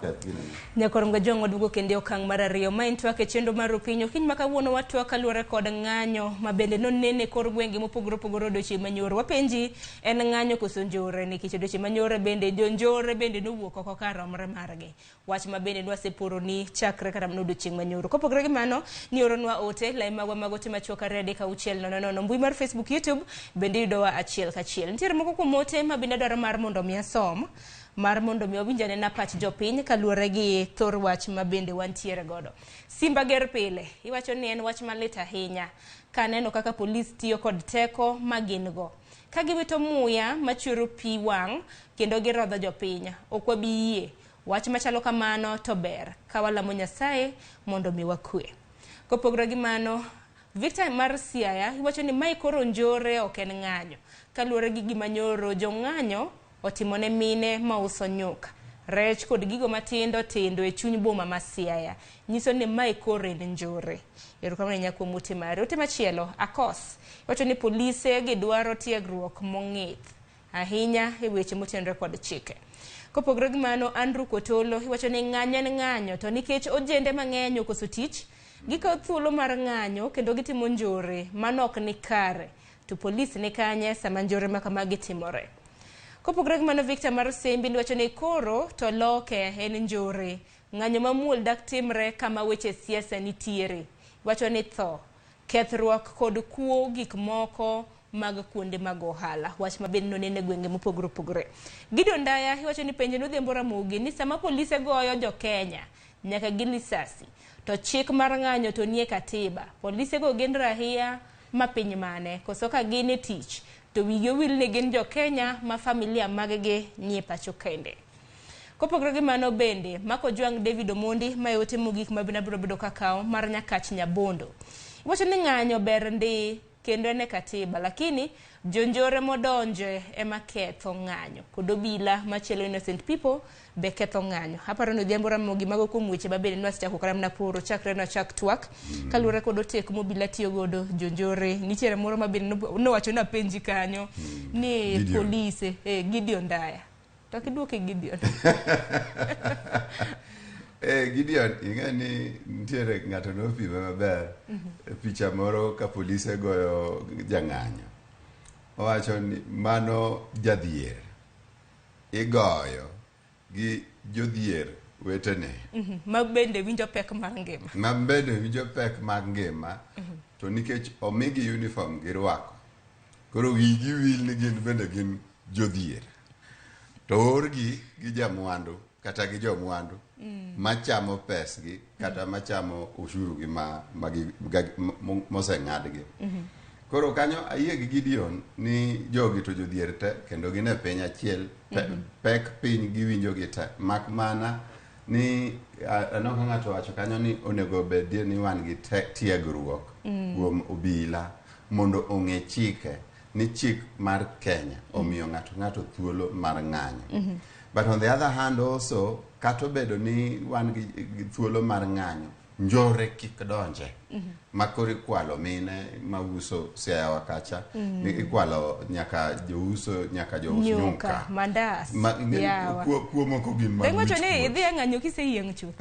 keth ginene. Nyakwar Mgajwang' waduogo kendo e okang' mar ariyo. Ma en twak e chenro mar Okinyi. Okinyi ma kawuono watwak kaluwore kod ng'anyo ma bende nonene e kor gwenge mopogore opogore odiochieng' manyoro. Wapenji en ng'anyo koso njore nikech odiochieng' manyoro bende jonjore bende nowuok oko kar romre margi. Wach ma bende nwaseporoni chakre kata mana odiochieng' manyoro. Kopogore gi mano, nioronwa ote, lai magwa mag ote machuok 2 3 6 0 0. Mbui mar Facebook, YouTube bende iyudowa achiel kachiel. Nitiere moko kuom ote ma bende adwaro mar mondo mi asom mar mondo mi wawinj anena pach jopiny kaluwore gi thor wach ma bende wantiere godo. Simba ger pile, iwacho ni en wach malit ahinya kaneno kaka polis tiyo kod teko ma gin go. Ka giwito muya machwero pi wang' kendo girodho jopiny, ok wabi yie. Wach machalo kamano to ber ka walamo Nyasaye mondo omiwa kwe. Kopogore gi mano, Victor mar Siaya iwacho ni mae koro njore ok en ng'anyo. Kaluwore gi gima nyoro jong'anyo otimo ne mine mauso nyuka, rech kod gigo matindo tindo e chuny boma ma Siaya. Nyiso ni mae koro en njore. Erokamano ahinya kuom ote mari. Ote machielo, Akos, iwacho ni polise gidwaro tiegruok mong'ith ahinya e weche motenore kod chike. Kopogore gi mano, Andrew Kotolo iwacho ni ng'anyo en ng'anyo to nikech ojende mang'eny okoso tich, gikawo thuolo mar ng'anyo kendo gitimo njore mano ok ni kare. To polis ni kanye sama njore ma kamagi timore? Kopogore gi mano, Victor mar Sembi wacho ni koro to loke en njore. Ng'anyo mamuol dak timre kama weche siasa nitiere. Wacho ni tho, kethruok kod kuo gik moko mag kuonde mag ohala. Wach ma bende nonene gwenge mopogore opogore. Gideon Ndaya iwacho ni penjo nodhiambo Ramogi ni sama polise goyo jo Kenya nyaka gi lisasi to chik mar ng'anyo to nie katiba. Polise go gin raia ma piny mane koso ka gin e tich to wigi owil ni gin jo Kenya ma familia mag-gi nie pacho kende. Kopogore gi mano bende, Mark Ojwang' David Omondi ma e ote mogik ma bende abiro bedo kakawo mar Nyakach Nyabondo. Iwacho ni ng'anyo ber ndi kendo en e katiba, lakini jonjore modonje ema ketho ng'anyo kod obila machielo innocent people be ketho ng'anyo. Aparo ni Odhiambo Ramogi mago kuom weche ma bende nwasechako kata mana poro chakre nwachak twak kaluwore kod oteku mobila tiyo godo jonjore. Nitiere moro ma bende nowacho ni apenji kanyo ni Gideon. polise Gideon Ndaya. To ok iduoke Gideon. Gideon, ing'e ni nitiere ng'ato nopime maber e picha moro ka polise goyo jang'anyo. Owacho ni mano jadhier igoyo gi jodhier wetene Ma bende winjo pek mar ngima. ma bende winjo pek mag ngima to nikech omigi uniform girwako koro wigi wil ni gin bende gin jodhier to oorgi gi jamwandu kata gi jomwandu machamo pesgi kata machamo ushuru gi ma moseng'adgi. Koro kanyo ayie gi Gideon ni jogi to jodhier te kendo gin e piny achiel pek piny giwinjo gi te mak mana ni aneno ka ng'ato wacho kanyo ni onego bedie ni wan gi tiegruok kuom obila mondo ong'e chike ni chik mar Kenya omiyo ng'ato ng'ato thuolo mar ng'anyo. But on the other hand also kata obedo ni wan gi thuolo mar ng'anyo njore kik donje ma koro ikwalo mine mauso Siaya kacha ni ikwalo nyaka jouso nyaka jous Nyuka, nyuka mandas, yawa. Kuo moko gin mag Iwacho ni wich kuot. idhi e ng'anyo kiseyieng' chuth.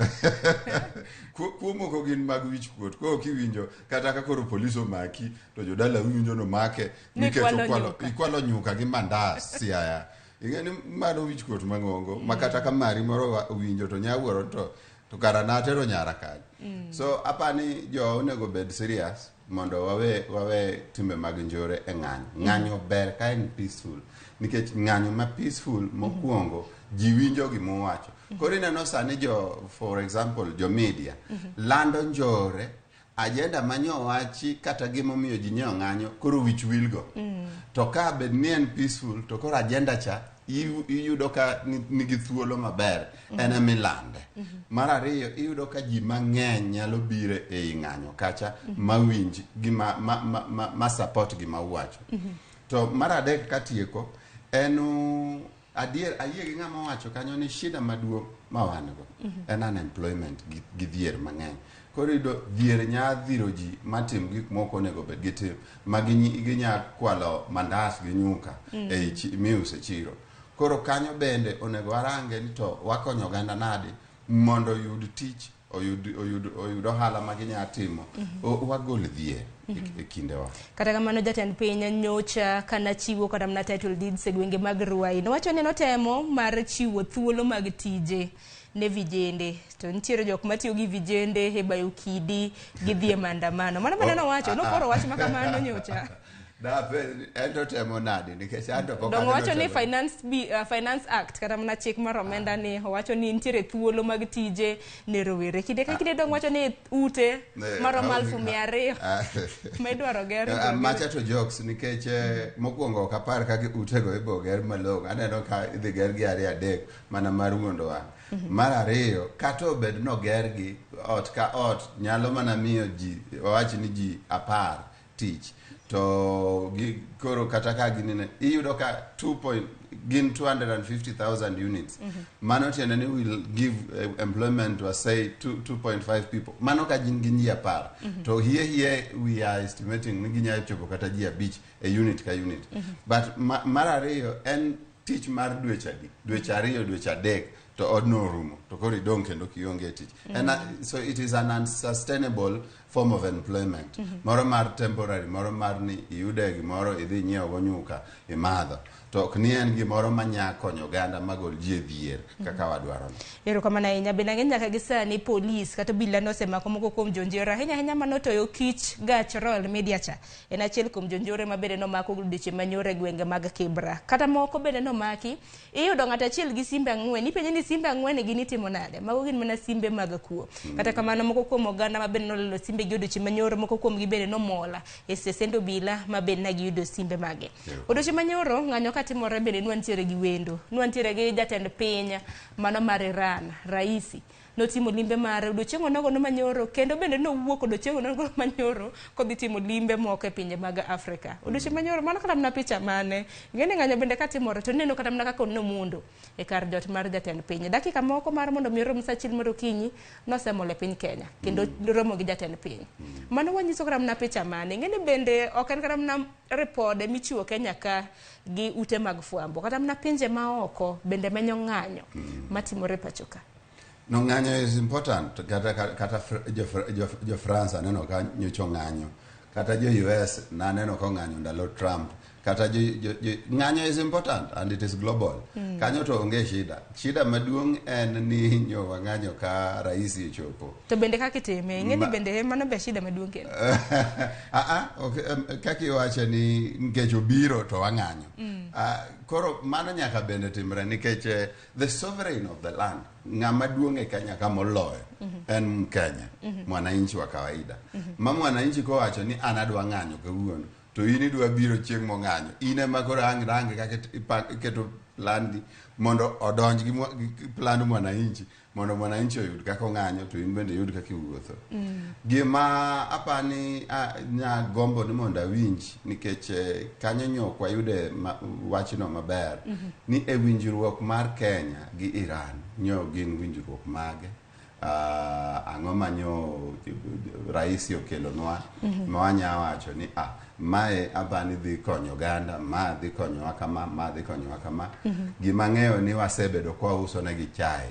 Kuo moko gin mag wich kuot koro kiwinjo kata ka koro polis omaki to jodala winjo nomake Ni nikech ikwalo okwalo nyuka. ikwalo nyuka gi mandas Siaya ing'e ni mano wich kuot mang'ongo ma kata ka mari moro owinjo to nya wuoro to kara natero nyara kanyo. So apani jo onego bed serious mondo wawe timbe mag njore e ng'anyo. Ng'anyo ber ka en peaceful nikech ng'anyo ma peaceful mokwongo ji winjo gimowacho. Koro ineno sani jo for example jo media lando njore agenda manyowachi kata gimomiyo ji nyiewo ng'anyo koro wich wilgo. To ka bed ni en peaceful to koro agenda cha iyudo ka nigi thuolo maber en emilande. Mar ariyo iyudo ka ji mang'eny nyalo biro ei ng'anyo kacha mawinj gima ma support gima uwacho. To mar adek katieko en adier ayie gi ng'ama owacho kanyo ni shida maduong' ma wan go en unemployment gi dhier mang'eny. Koro iyudo dhier nya dhiro ji matim gik moko onego bed gitim ma ginya kwalo mandas gi nyuka ei miuso e chiro. Koro kanyo bende onego warange ni to wakonyo oganda nade. mondo oyud tich, oyud ohala ma ginya timo. Wagol dhier e kindewa. Kata kamano jatend piny nyocha kana chiwo kata mana title deeds e gwenge mag Ruai nowacho ni notemo mar chiwo thuolo mag tije ne vijende, to nitiere jok matiyo gi vijende e bayo kidi gidhi e maandamano. Mano bende nowacho, nokoro wach ma kamano nyocha. Ento temo nade nikech anto pok Dongo wacho ni Finance Act kata mana chik mar omenda ni owacho ni nitiere thuolo mag tije ne rowere. Kinde ka kinde dong wacho ni ute maromo 200,000 ma idwaro ger. Macha to jokes nikech mokwongo ok apar kaka utego ibo ger malong'o. Aneno ka idhi ger gi 2 3 mana mar wuondo wang'. Mar ariyo, kata obed no ger gi ot ka ot nyalo mana miyo ji, wawach ni ji 10 tich. To koro kata ka ginene iyudo ka 250,000 units. Mano tiende ni will give employment to say 2.5 people. Mano ka gin ji 10. To here we are estimating ni ginyalo chopo kata ji 5 e unit ka unit. But mar ariyo en tich mar dweche 2, dweche 3 to odno orumo to koro idong' kendo kionge tich. And so it is an unsustainable form of employment. Moro mar temporary, moro mar ni iyude gimoro idhi nyiewo go nyuka imadho. To ok ni en gimoro manya konyo oganda magol ji e dhier kaka wadwaro. Erokamano ahinya. Bende ang'e nyaka gi sani polis kata obila nosemako moko kuom jonjore ahinya ahinya manotoyo kich gach Royal Media cha. En achiel kuom jonjore ma bende nomako odiochieng' manyoro e gwenge mag Kibra. Kata moko bende nomaki, iyudo ng'ato achiel gi simbe 4, ipenje ni simbe 4 gin itimo nade? Mago gin mana simbe mag kuo. Kata kamano moko kuom oganda ma bende nolalo simbe gi odiochieng' manyoro, moko kuom gi bende nomola e sesend obila ma bende ne giyudo simbe mage. Odiochieng' manyoro ng'anyo katimore bende nwantiere gi wendo, nwantiere gi jatend piny mano mar Iran, Raisi. Notimo limbe mare odiochieng' onogo no manyoro, kendo bende nowuok odiochieng' onogo manyoro kodhi timo limbe moko e pinje mag Afrika. Odiochieng' manyoro mano kata mana picha mane ng'eni ng'anyo bende katimore to neno kata mana kaka nomundo e kar jot mar jatend piny. Dakika moko mar mondo mi rom sa 1 mar okinyi nosemol e piny Kenya kendo romo gi jatend piny. Mano wanyiso kata mana picha mane ng'eni bende ok en kata mana ripode michiwo Kenya ka gi ute mag fwambo, kata mana pinje maoko bende menyo ng'anyo matimore pacho ka. No, ng'anyo is important. Kata jo France aneno ka nyocho ng'anyo, kata jo US naneno ka ng'anyo ndalo Trump, kata jo ng'anyo is important and it is global. Kanyo to onge shida. Shida maduong' en ni nyo wang'anyo ka Raisi ochopo. To bende kaka itime, ing'e ni bende mano be shida maduong' kendo. Okay, kaka iwacho ni nikech obiro to wang'anyo. Koro mano nyaka bende timre nikech the sovereign of the land, ng'ama duong' e Kenya ka moloyo en Mkenya, mwananchi wa kawaida. Ma mwananchi kowacho ni an adwa ng'anyo kawuono, to in idwa biro chieng' mong'anyo, in ema koro ang' range kaka iketo plandi mondo odonj gi pland mwananchi, mondo mwananchi oyud kaka ong'anyo to in bende iyud kaka iwuotho. Gima apani nya gombo ni mondo awinj nikech kanyo nyo ok wayude wachno maber, ni e winjruok mar Kenya gi Iran nyo gin winjruok mage? Ang'o ma nyo Raisi okelonwa ma wanya wacho ni mae apani dhi konyo oganda, ma dhi konyowa kama, ma dhi konyowa kama. Gima ng'eyo ni wasebedo kwa uso negi chae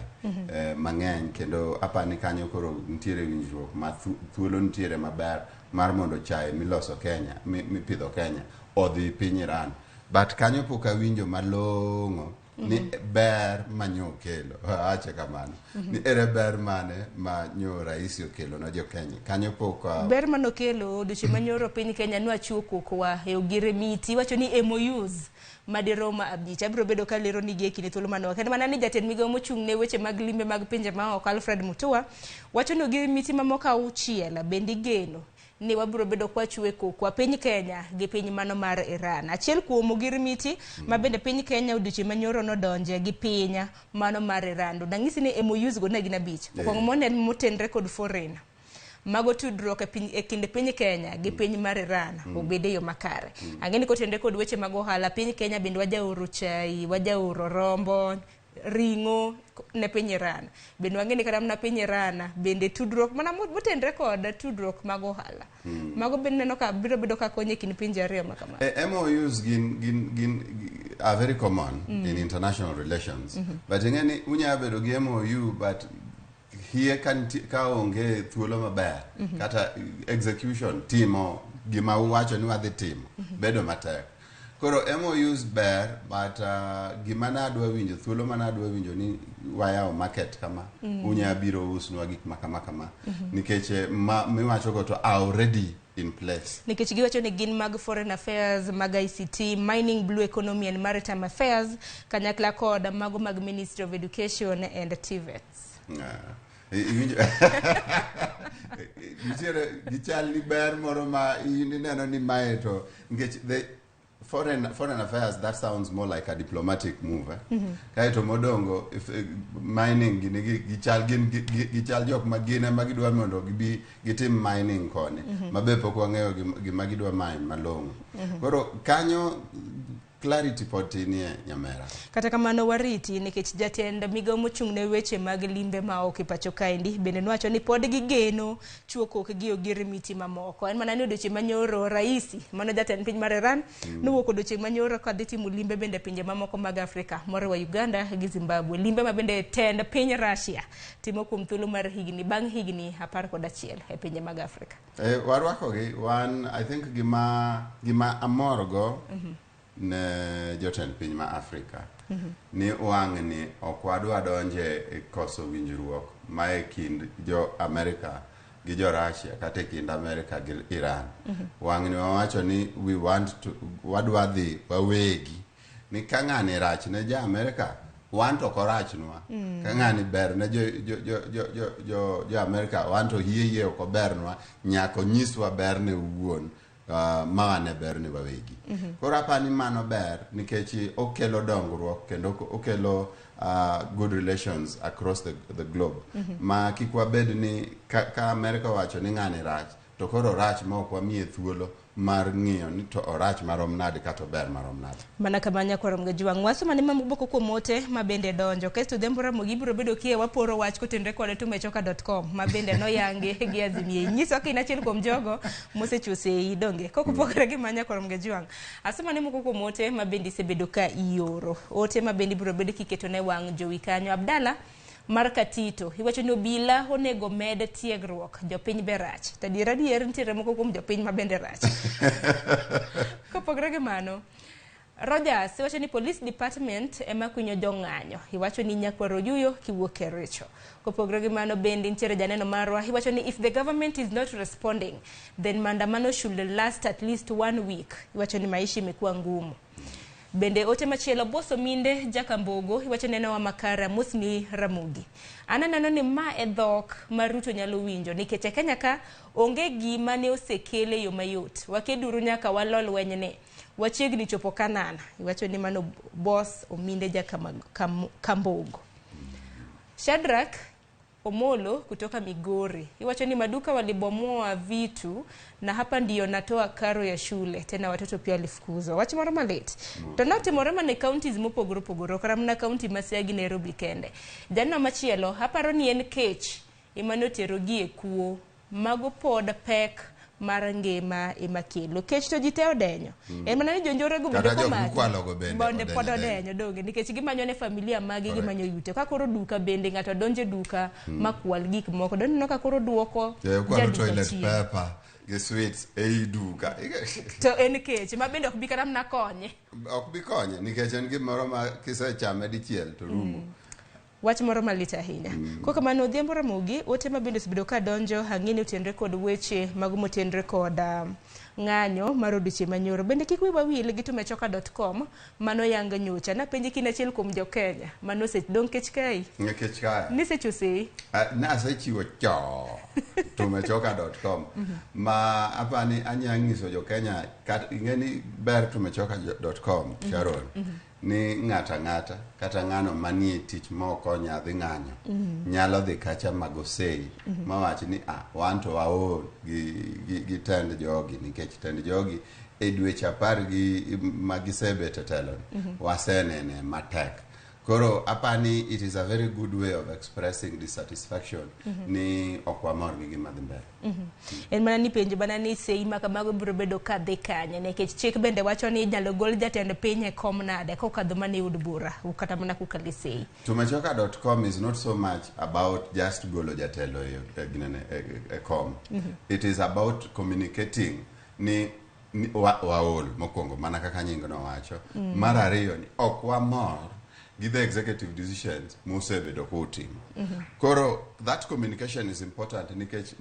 mang'eny, kendo apani kanyo koro nitiere winjruok ma thuolo nitiere maber mar mondo chae miloso Kenya, mipidho Kenya odhi piny Iran. But kanyo pok awinjo malong'o ni ber manyo okelo, awache kamano, ni ere ber mane ma nyo Raisi okelo ne jo Kenya. Kanyo pok ber manokelo odiochieng' manyoro piny Kenya nwachiwo kokwa e Ogire Miti, wacho ni MOUs madirom 5 abiro bedo ka lero nigi e kinde thuolo manok. En mana ni jatend migawo mochung' ne weche mag limbe mag pinje maoko Alfred Mutua wacho ni Ogire Miti mamoko 6 bende igeno ni wabiro bedo kwachiwe kokwa piny Kenya gi piny mano mar Iran. Achiel kuom Ogir Miti ma bende piny Kenya odiochieng' manyoro nodonje gi piny mano mar Iran. Dang'isi ni MOUs go ne gin 5. Mokwongo mondo en motenre kod foreign mago tudruok e kind piny Kenya gi piny mar Iran obed e yo makare. Ang'e ni kotenre kod weche mag ohala piny Kenya bende wajaoro chai, wajaoro rombo, ring'o ne piny Iran. Bende wang'e ni kata mana piny Iran bende tudruok mana motenre kod tudruok mag ohala. Mago bende neno ka biro bedo ka konyo e kind pinje ariyo ma kama. MOUs gin are very common in international relations. But ing'e ni unya bedo gi MOU but hie ka, ka onge thuolo maber kata execution timo gima uwacho ni wadhi timo bedo matek. Koro MOUs ber but gima nadwa winjo thuolo ma nadwa winjo ni wayawo market kama unya biro usnwa gik ma kama kama nikech ma miwacho go to are already in place. Nikech giwacho ni gin mag foreign affairs, mag ICT, mining, blue economy and maritime affairs, kanyakla kod mago mag Ministry of Education and TVETs. Iwinjo nitiere gichal ni ber moro ma in ineno ni mae to nikech the foreign affairs, that sounds more like a diplomatic move, eh? Kaeto modongo if, mining gini gichal gin gichal jok ma gin ema gidwa mondo gibi gitim mining koni ma be pok wang'eyo gima gidwa mine malong'o. Koro kanyo clarity pod tinie, nyamera. Kata kamano wariti nikech jatend migawo mochung' ne weche mag limbe ma oko e pacho kaendi bende nowacho ni pod gigeno chuo kokgi ogirimiti mamoko. En mana ni odiochieng' manyoro Raisi, mano jatend piny mar Iran, nowuok odiochieng' manyoro kadhi timo limbe bende pinje mamoko mag Afrika moriwo Uganda gi Zimbabwe. Limbe ma bende tend piny Russia timo kuom thuolo mar higni bang' higni 11 e pinje mag Afrika. Warwakogi wan. I think gima amorgo ne jotend piny ma Afrika ni wang' ni ok wadwa donje e koso winjruok ma e kind jo Amerika gi jo Russia kata e kind Amerika gi Iran. Wang' ni wawacho ni we want to wadwa dhi wawegi ni ka ng'ani rach ne jo Amerika, wan to ok orachnwa. Ka ng'ani ber ne jo Amerika, wan to hie hie ok obernwa, nyaka onyiswa berne owuon ma wane berne wawegi. Koro apani mano ber nikech okelo dongruok kendo okelo good relations across the globe ma kik wabed ni ka Amerika owacho ni ng'ani rach to koro orach ma ok wamiye thuolo mar ng'iyo ni to orach marom nade kata ober marom nade. Mana kama nyakwar Mgajwang' wasomo ni mamoko kuom ote ma bende donjo kaeto Odhiambo Ramogi ibiro bedo kie waporo wach kotenore kod tumechoka.com ma bende noyangi gi Azimio. Nyiso ka in achiel kuom jogo mosechiwo sei donge kokopogore gi ma nyakwar Mgajwang'. Asomo ni moko kuom ote ma bende isebedo ka ioro. Ote ma bende ibiro bedo kiketo ne wang' jowi kanyo. Abdalla mar Katito iwacho ni obila onego med tiegruok, jopiny be rach. To adier adier nitiere moko kuom jopiny ma bende rach. Kopogore gi mano, Rogers iwacho ni police department ema kwinyo jong'anyo. Iwacho ni nyakwar Oyuyo kiwuok Kericho. Kopogore gi mano bende nitiere janeno marwa iwacho ni if the government is not responding then maandamano should last at least one week. Iwacho ni maisha imekuwa ngumu. Bende ote machielo Boso Minde Jakambogo iwacho ni nenowa makare amosni Ramogi. An aneno ni ma e dhok ma Ruto nyalo winjo nikech e Kenya ka onge gima ne osekel e yo mayot. Wakeduru nyaka walo lwenyni. Wachiegni chopo Kanaan. Iwacho ni mano Boss Ominde Jakambogo. Shadrack Omolo kutoka Migori iwacho ni maduka walibomoa vitu na hapa ndiyo natoa karo ya shule, tena watoto pia walifukuzwa. Wach moro malit to notimore mana e counties mopogore opogore, ok mana county ma Siaya gi Nairobi kende. Janeno machielo aparo ni en kech ema notero gi e kuo. Mago pod pek mar ngima ema kelo kech to ji te odenyo. En mana ni jonjore go bende Kata jok komaki, mikwalogo bende bonde pod odenyo. Odenyo donge nikech gimanyo ne familia magi. Correct. Gimanyo yute ka koro duka bende ng'ato donjo e duka makwal gik moko doneno ka koro duoko Kwalo jaduka toilet chien. paper gi sweets ei duka. To en kech ma bende ok bi kata mana konye. Ok bi konye nikech en gimoro ma kisechame dichiel to rumo. Wach moro malit ahinya. Kok kamano Odhiambo Ramogi, ote ma bende osebedo ka donjo ang'e ni otenre kod weche mago motenre kod ng'anyo mar odiochieng' manyoro. Bende kik wiwa wil gi tumechoka.com mano yang nyocha. Napenji kin achiel kuom jo Kenya mano dong' kech kai. Nikech kae Nisechiwo sei. Nasechiwo cho tumechoka.com ma apani anya nyiso jo Kenya kat ing'e ni ber tumechoka.com Sharon ni ng'ata ng'ata kata ng'ano manie tich ma ok onya dhi ng'anyo nyalo dhi kacha mago sei mawach ni ah, wan to waol gi tend jogi nikech tend jogi e dweche 10 gi ma gisebet e telo ni wasenene matek. Koro apani it is a very good way of expressing dissatisfaction ni ok wamor gi gima dhi mbele. En mana ni penjo mana ni sei ma kamago biro bedo ka dhi kanye nikech chik bende wacho ni inyalo gol jatend piny e kom nade kokadho mana e od bura kata mana kokalo e sei. Tumechoka.com is not so much about just golo jatelo e, e, ginene, e kom. It is about communicating ni waol mokwongo mana kaka nying no wacho. Mar ariyo ni ok wamor gi the executive decisions mosebedo kutimo. Koro that communication is important nikech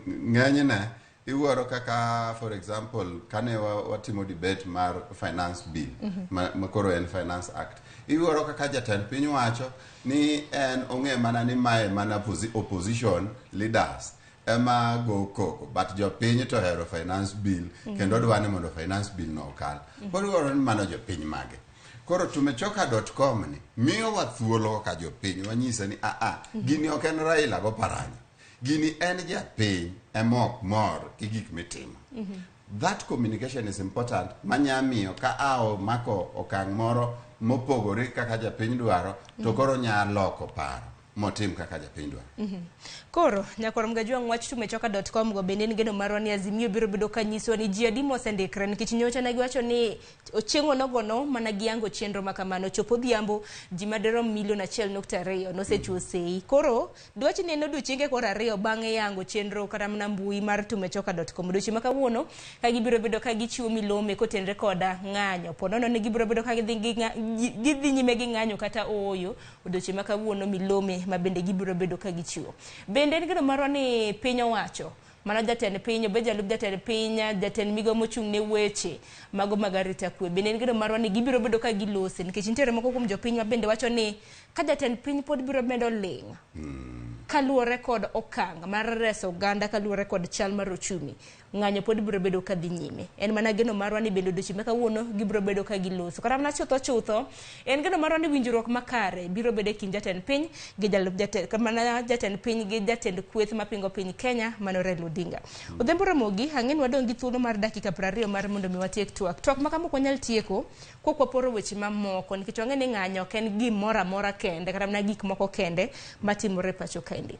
ng'enyne iwuoro kaka, for example, kane watimo debate mar finance bill, ma koro en Finance Act, iwuoro kaka jatend piny wacho ni en ong'e mana ni mae mana opposition leaders ema go koko, but jopiny to hero finance bill kendo dwa ni mondo finance bill no okal. Koro iwuoro ni mano jopiny mage. Koro tumechoka.com ni miyowa thuolo kaka jopiny wanyise ni aa, gini ok en Raila go paranya, gini en japiny ema ok mor gi gik mitimo. That communication is important manya miyo ka a omako okang' moro mopogore kaka japiny dwaro to koro nya loko paro motim kaka japiny dwaro. Koro nyakwar Mgajwang', wach tumechoka.com go bende en geno marwa ni Azimio biro bedo ka nyisowa ni ji adi mosendikre, nikech nyocha ne giwacho ni chieng' onogono mana giyango chenro ma kamano chopo odhiambo ji madirom milion 1.2 nosechiwo sei. Koro dwach ni en odiochienge koro 2 bang'e yango chenro kata mana mbui mar tumechoka.com. Odiochieng' ma kawuono ka gibiro bedo ka gichiwo milome kotenre koda ng'anyo, po nono ni gibiro bedo ka gidhi nyime gi ng'anyo kata ooyo. Odiochieng' ma kawuono milome ma bende gibiro bedo ka gichiwo bende en geno marwa ni piny owacho, mano jatend piny, obed jalup jatend piny, jatend migao mochung' ne weche mago mag arita kwe, bende en geno marwa ni gibiro bedo ka gilose, nikech nitiere moko kuom jopiny ma bende wacho ni ka jatend piny pod biro medo ling' kaluwore kod okang' mar reso oganda, kaluwore kod chal mar ochumi, ng'anyo pod biro bedo ka dhi nyime. En mana geno marwa ni bende odiochieng' ma kawuono gibiro bedo ka giloso. Kata mana chutho chutho, en geno marwa ni winjruok makare biro bedo e kind jatend piny gi jalup jatend, mana jatend piny gi jatend kweth mapingo piny Kenya, mano Raila Odinga. Odhiambo Ramogi, ang'e ni wadong' gi thuolo mar dakika 20 mar mondo mi watiek twak. Twak ma kama ok wanyal tieko kok waporo weche mamoko, nikech wang'e ni ng'anyo ok en gimoro amora kende, kata mana gik moko kende matimore e pacho kaendi.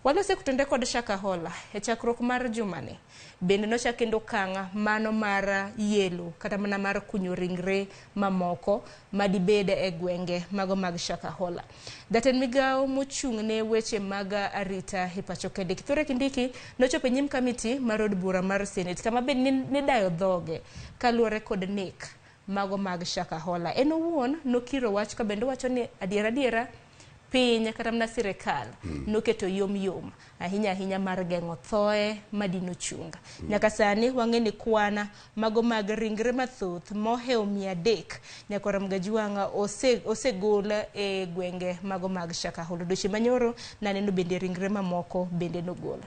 Walose kutende kod Shakahola e chakruok mar jumani. Bende nochak kendo okang' mano mar yelo kata mana mar kunyo ringre mamoko madibed e gwenge mago mag Shakahola. Jatend migao mochung' ne weche mag arita e pacho kende Kithure Kindiki nochopo e nyim kamiti mar od bura mar Senate, kama bende nidayo dhoge kaluwore kod nek mago mag Shakahola. En owuon nokiro wach ka bende owacho ni adiera adiera piny kata mana sirikal noketo yom yom ahinya ahinya mar geng'o thoe madino chunga. Nyaka sani wang'e ni kwana mago mag ringre mathoth mohewo 300 nyakwar Mgajwang'a osegol e gwenge mago mag Shakahola. Odiochieng' manyoro naneno bende ringre mamoko bende nogol.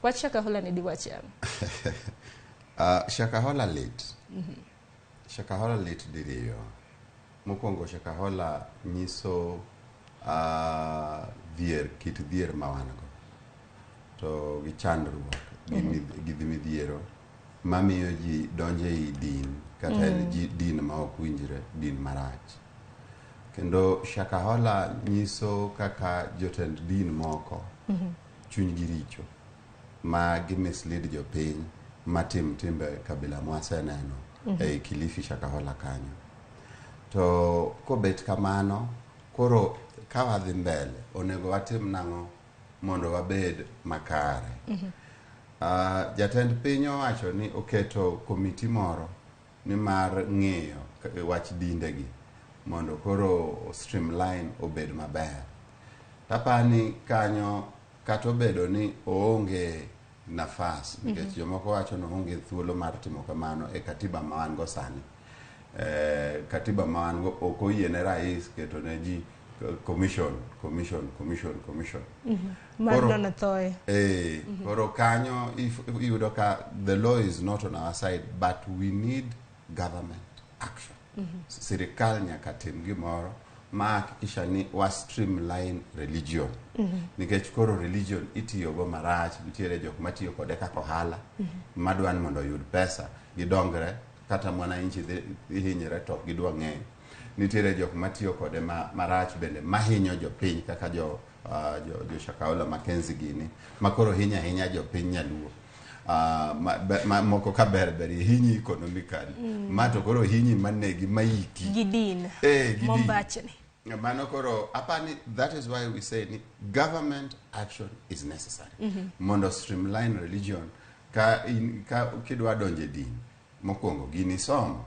Wach Shakahola ne diwach ang'o? Shakahola lit. Shakahola lit diriyo. Mokwongo, Shakahola nyiso dhier, kit dhier ma wan go to gi chandruok gi midhiero mamiyo ji donjo ei din kata en din ma ok winjre, din marach. Kendo Shakahola nyiso kaka jotend din moko chunygi richo ma gi mislead jopiny matim timbe kabila mwaseneno ei Kilifi, Shakahola kanyo. To kobet kamano, koro ka wadhi mbele onego watim nang'o mondo wabed makare? Jatend piny owacho ni oketo komiti moro ni mar ng'iyo wach dindegi mondo koro streamline obed maber. Tapani kanyo kata obedo ni oonge nafas nikech jomoko wacho ni oonge thuolo mar timo kamano e katiba ma wan go sani. Katiba ma wan go ok oyiene rais keto ne ji commission, commission, commission, commission. Mar nono thoe. Koro kanyo iyudo ka the law is not on our side, but we need government action. Sirikal nyaka tim gimoro ma hakikisha ni wa streamline religion, nikech koro religion itiyogo marach. Nitiere jok matiyo kode kaka ohala, madwa ni mondo oyud pesa gidongre, kata mwananchi dhi hinyre to ok gidwa ng'eyo. Nitiere jok matiyo kode marach bende mahinyo jopiny kaka jo Shakahola Mackenzie gini makoro hinya ahinya jopiny nyaluo. Moko ka ber ber hinyi economically. Ma to koro hinyi manegi maiki. Gi din. Gi din. Mombachni. Mano koro apani that is why we say ni government action is necessary. Mondo streamline religion ka kidwa donje din mokwongo gini somo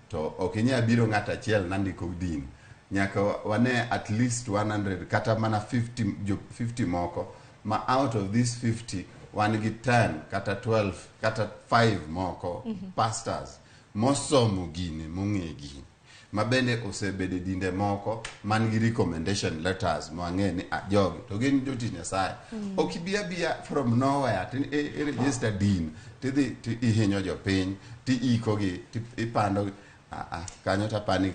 to ok inyal biro ng'ato achiel nandiko din nyaka wane at least 100 kata mana 50 moko ma out of these 50 wan gi 10 kata 12 kata 5 moko pastors mosomo gini mong'e gini ma bende osebedo dinde moko man gi recommendation letters mwang'e ni jogi to gin jotich Nyasaye. Ok ibi abiya from nowhere to i register din tidhi ihinyo jopiny ti ikogi ti ipando kanyo tapani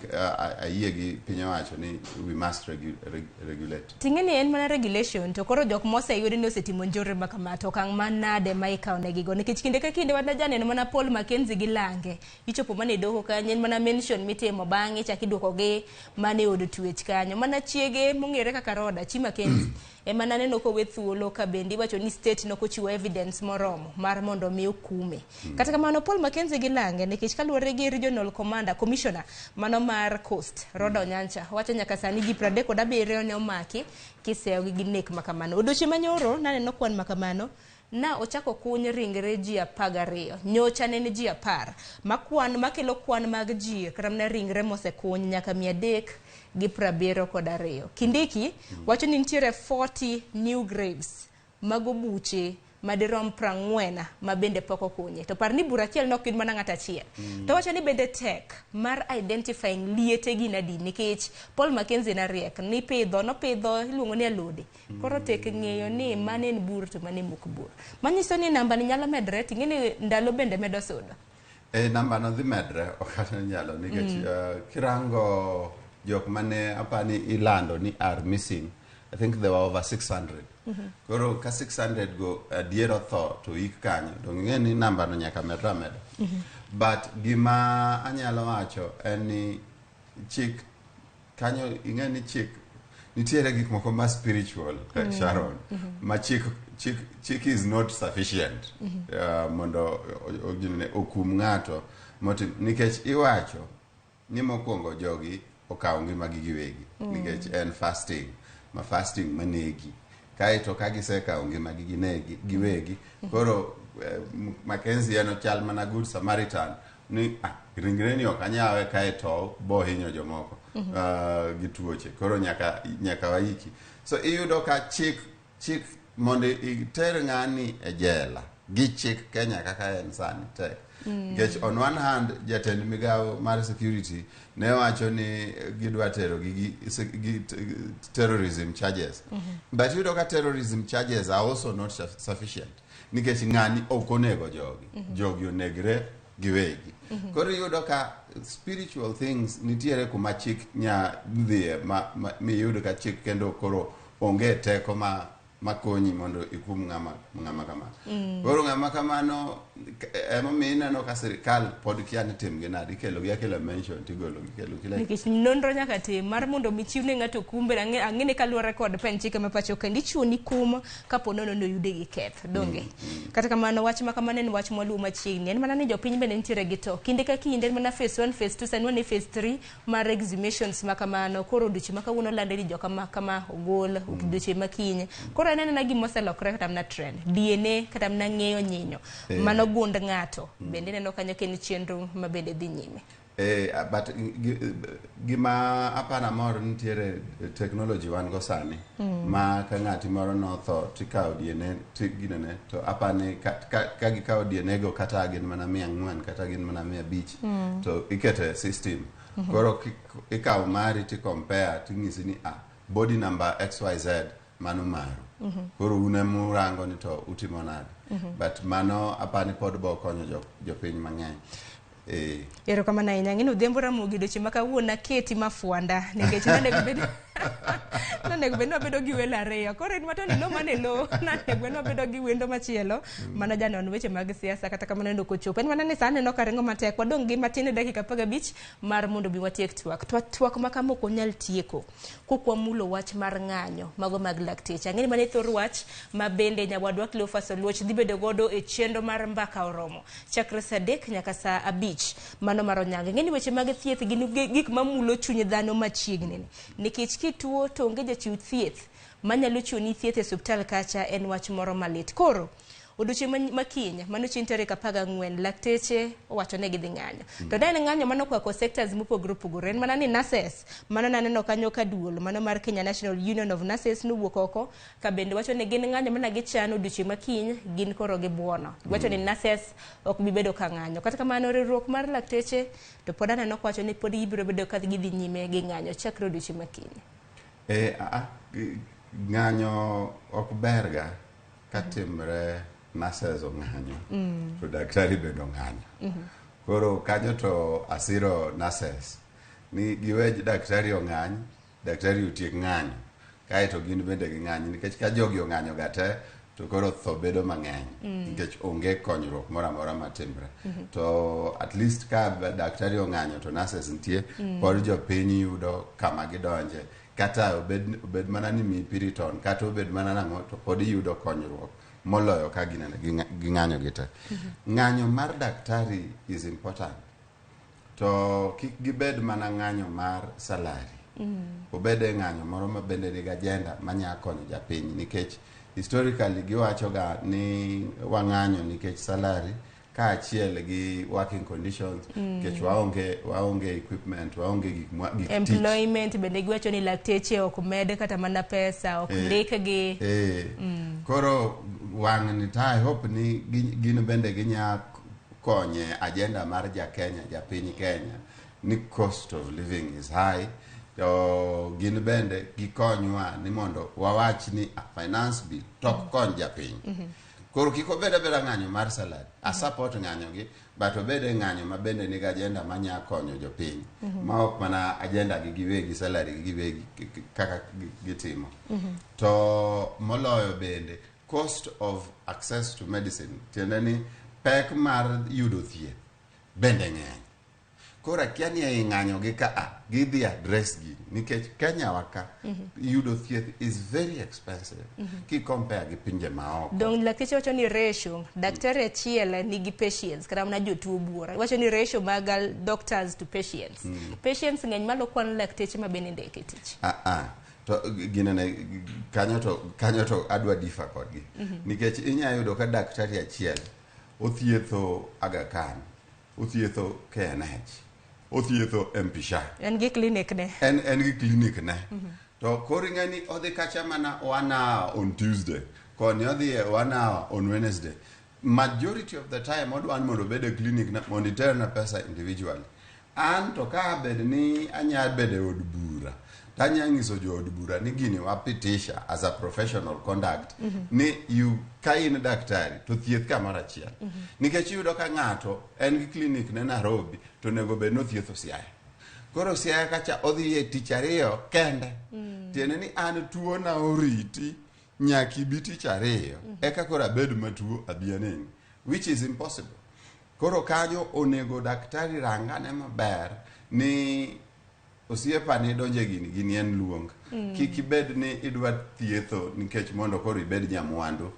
ayie gi piny owacho ni we must regulate. Ting'e ni en mana regulation to koro jok moseyudi ni osetimo njore ma kama to okang' manade ma ikawo negigo nikech kinde ka kinde wan janeno mana Paul Mackenzie gi lange ichopo mana e doho kanyo en mana mention mitimo bang'e chak iduokogi mana e od twech kanyo mana chiege mong'ere kaka Rhoda Chi Mackenzie ema naneno kowe thuolo ka bende iwacho ni state nokochiwo evidence moromo mar mondo mi okume. Kata kamano Paul Mackenzie gi lange nikech kaluwore gi regional commander commissioner mano mar Coast Rhoda Onyancha wacho nyaka sani ji 37 ne omaki kiseyogi gi nek makamano. Odiochieng' manyoro naneno kwan makamano na ochako kuny ringre ji 12 nyocha ne ji 10 makwan makelo kwan mag ji kata mana ringre mosekuny nyaka 372. Kindiki wacho ni nitiere 40 new graves mago buche madirom 40 ma bende pok okunye. To par ni bura achiel nok yud mana ng'ato achiel. To wacho ni bende tek mar identifying liete gi nadi nikech Paul Mackenzie na riek nipidho nopidho iluongo ni alode. Koro tek ng'eyo ni mane en bur to mane mok bur. Manyiso ni namba ni nyalo medre ting'e ni ndalo bende medo sudo. Namba no dhi medre ok nyalo nikech kirango jok mane apani ilando ni are missing, I think there were over 600. Koro ka 600 go adier otho to ik kanyo dong ing'e ni namba no nyaka medre ameda. But gima anyalo wacho en ni chik kanyo ing'e ni chik nitiere gik moko ma spiritual, Sharon, ma chik is not sufficient mondo okum ng'ato nikech iwacho ni mokwongo jogi okawo ngimagi giwegi nikech en fasting ma fasting manegi kaeto ka gisekawo ngimagi ginegi giwegi koro Mackenzie en ochal mana good Samaritan ni ringre ni ok anyawe kaeto bo hinyo jomoko gi tuoche koro nyaka waiki. So iyudo ka chik mondo iter ng'ani e jela gi chik Kenya kaka en sani tek. Nikech on one hand jatend migawo mar security ne wacho ni gidwa tero gi terrorism charges. But iyudo ka terrorism charges are also not sufficient nikech ng'ani ok onego jogi. Jogi onegre giwegi. Koro iyudo ka spiritual things nitiere kuma chik nya dhiye miyud ka chik kendo koro onge teko makonyi mondo ikum ng'ama kama. Koro ng'ama kamano emomiyo ineno ka sirikal pod kia ni timgi nade, ikelo gi akela mention tigolo gi kelo kila. Nikech nonro nyaka tim mar mondo mi chiw ne ng'ato kumbe ang'e ni kaluwore kod pen chike ma pacho kendo ichiwo ni kum kapo nono ni oyude gi keth donge. Kata kamano wach ma kamano en wach mwaluwo machiegni en mana ni jopiny bende nitiere gi to kinde ka kinde en mana phase 1 phase 2 sani wan e phase 3 mar exhumations ma kamano koro odiochieng' ma kawuono lande ni jokama kama ogol odiochieng' ma kiny. Koro aneno na gima oselokore kata mana trend DNA kata mana ng'eyo nyinyo mano gund ng'ato bende neno kanyo ka en chenro ma bende dhi nyime. But gima apana mor nitiere technology wan go sani ma ka ng'ati moro notho tikawo DNA ginene to apani ka gikawo DNA go kata gin mana 400 kata gin mana 500 to ikete system. Koro ikawo mari ti compare ting'isi ni body number XYZ mano maru. Koro un emurango ni to utimo nade. But mano apani pod bo konyo jopiny mang'eny. Erokamano ahinya. Ang'e ni Odhiambo Ramogi odiochieng' ma kawuono aketi mafuanda nikech nonego bed Nonego bed ni wabedo gi welo ariyo. Koro in matoni lo mane lo, nonego bed ni wabedo gi wendo machielo mana janon weche mag siasa kata kamano en ok ochopo. En mana ni sani aneno ka ringo matek. Wadong' gi matin e dakika 15 mar mondo bi watiek twak. Twak twak ma kama ok wanyal tieko kok wamulo wach mar ng'anyo mago mag lakteche. Ang'e ni mano e thor wach ma bende nyawadwa Cleophas Oluoch dhi bedo godo e chenro mar mbaka oromo chakre saa 3 nyaka saa 5 mano mar onyango. Ing'e ni weche mag thieth gin gik mamulo chuny dhano machiegni ni. Nikech kituo to onge jachiw thieth manyalo chiwoni thieth e osiptal kacha en wach moro malit. Koro odiochieng' ma kiny mano chieng' tarik 14 lakteche owacho ni gidhi ng'anyo. To ne en ng'anyo mano okwako sectors mopogore opogore. En mana ni nurses mano naneno kanyo ka duol mano mar Kenya National Union of Nurses nowuok oko ka bende wacho ni gin ng'anyo mana gichano odiochieng' ma kiny gin koro gibuono. Giwacho ni nurses ok bi bedo ka ng'anyo. Kata kamano riwruok mar lakteche to pod aneno kwacho ni pod gibiro bedo ka gidhi nyime gi ng'anyo chakre odiochieng' ma kiny. Ng'anyo ok berga katimre nurses ong'anyo to daktari bende ong'anyo. Koro kanyo to asiro nurses ni giwe daktari ong'any, daktari otiek ng'anyo kaeto gin bende ging'any nikech ka jogi ong'anyo ga te to koro tho bedo mang'eny nikech onge konyruok moro amora matimre. To at least ka daktari ong'anyo to nurses nitie, pod jopiny yudo kama gidonje kata obed mana ni miyi piriton kata obed mana nang'o to pod iyudo konyruok moloyo ka ging'anyo gi te. Ng'anyo mar daktari is important to kik gibed mana ng'anyo mar salary. Obed e ng'anyo moro ma bende nigi agenda manya konyo japiny nikech historically giwacho ga ni wang'anyo nikech salary kaachiel gi working conditions nikech waonge equipment, waonge gik tich. Employment bende giwacho ni lakteche ok med kata mana pesa, ok ndikgi. Koro wang' ni ta I hope ni gin bende ginya konye agenda mar ja Kenya, japiny Kenya ni cost of living is high to gin bende gikonywa ni mondo wawach ni finance bill to ok kony japiny. Koro kik obed abeda ng'anyo mar salary. A support ng'anyo gi, but obed e ng'anyo ma bende nigi agenda manya konyo jopiny. Ma ok mana agenda gi giwegi salary gi giwegi kaka gitimo. To moloyo bende cost of access to medicine tiende ni pek mar yudo thieth bende ng'eny. Koro akia ni ei ng'anyo gi ka gidhi address gini nikech Kenya wa ka yudo thieth is very expensive ki compare gi pinje maoko. Dong lakteche wacho ni ratio daktari achiel nigi patients kata mana jotuo buora. Wacho ni ratio mag doctors to patients. Patients ng'eny malo kwan lakteche ma bende ndike e tich. To ginene kanyo to adwa differ kodgi. Nikech inya yudo ka daktari achiel othietho Aga Khan, othietho KNH, othietho MP Shah. En gi clinic ne. En gi clinic ne. To koro ing'e ni odhi kacha mana 1 hour on Tuesday, koni odhi e 1 hour on Wednesday. Majority of the time odwa ni mondo obed e clinic na mondo iterna pesa individually. An to ka bed ni anya bedo e od bura, to anya nyiso jo od bura ni gini wapitisha as a professional conduct ni you ka in daktari to thieth kamoro achiel. Nikech iyudo ka ng'ato en gi clinic ne Nairobi to onego bed ni othietho Siaya. Koro Siaya kacha odhi e tich ariyo kende. Tiende ni an tuo na oriti nyaka ibi tich ariyo eka koro abed matuo abi aneni, which is impossible. Koro kanyo onego daktari rangane maber ni osiepa ni donje gini, gini en luong. Kik ibed ni idwa thietho nikech mondo koro ibed nyamwandu.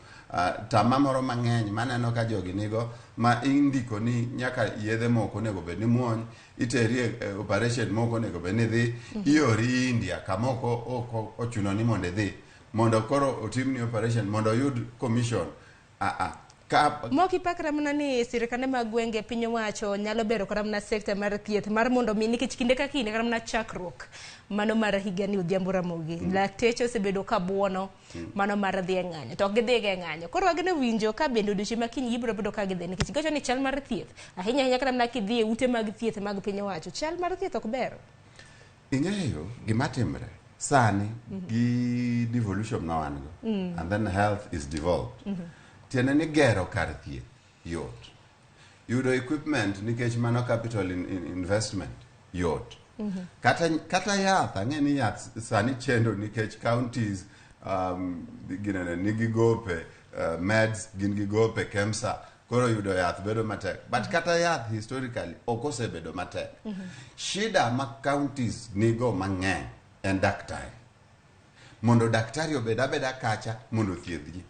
Tama moro mang'eny maneno ka jogi nigo ma indiko ni nyaka yedhe moko onego bed ni muony, iteri e operation moko onego bed ni idhi, iori India kamoko ok ochuno ni mondo idhi mondo koro otimni operation mondo oyud commission. Ka Mok ipakre mana ni sirikande mag gwenge piny owacho nyalo bero kata mana sekta mar thieth mar mondo mi nikech kinde ka kinde kata mana chakruok mano mar higani Odhiambo Ramogi lakteche osebedo ka buono mano mar dhi e ng'anyo to ok gidhi ga e ng'anyo koro wageno winjo ka bende odiochieng' ma kiny gibiro bedo ka gidhi nikech giwacho ni chal mar thieth ahinya ahinya kata mana kidhi e ute mag thieth mag piny owacho chal mar thieth ok ber. Ing'eyo gima timre sani gi devolution ma wan go and then health is devolved. Tiende ni gero kar thieth yot. Yudo equipment nikech mano capital investment yot. Kata, kata yath, ang'e ni yath sani chendo nikech counties ginene, nigi gope meds gin gi gope KEMSA, koro yudo yath bedo matek. But kata yath historically ok osebedo matek. Shida ma counties nigo mang'eny en daktari. Mondo daktari obed abeda kacha mondo othiedh ji.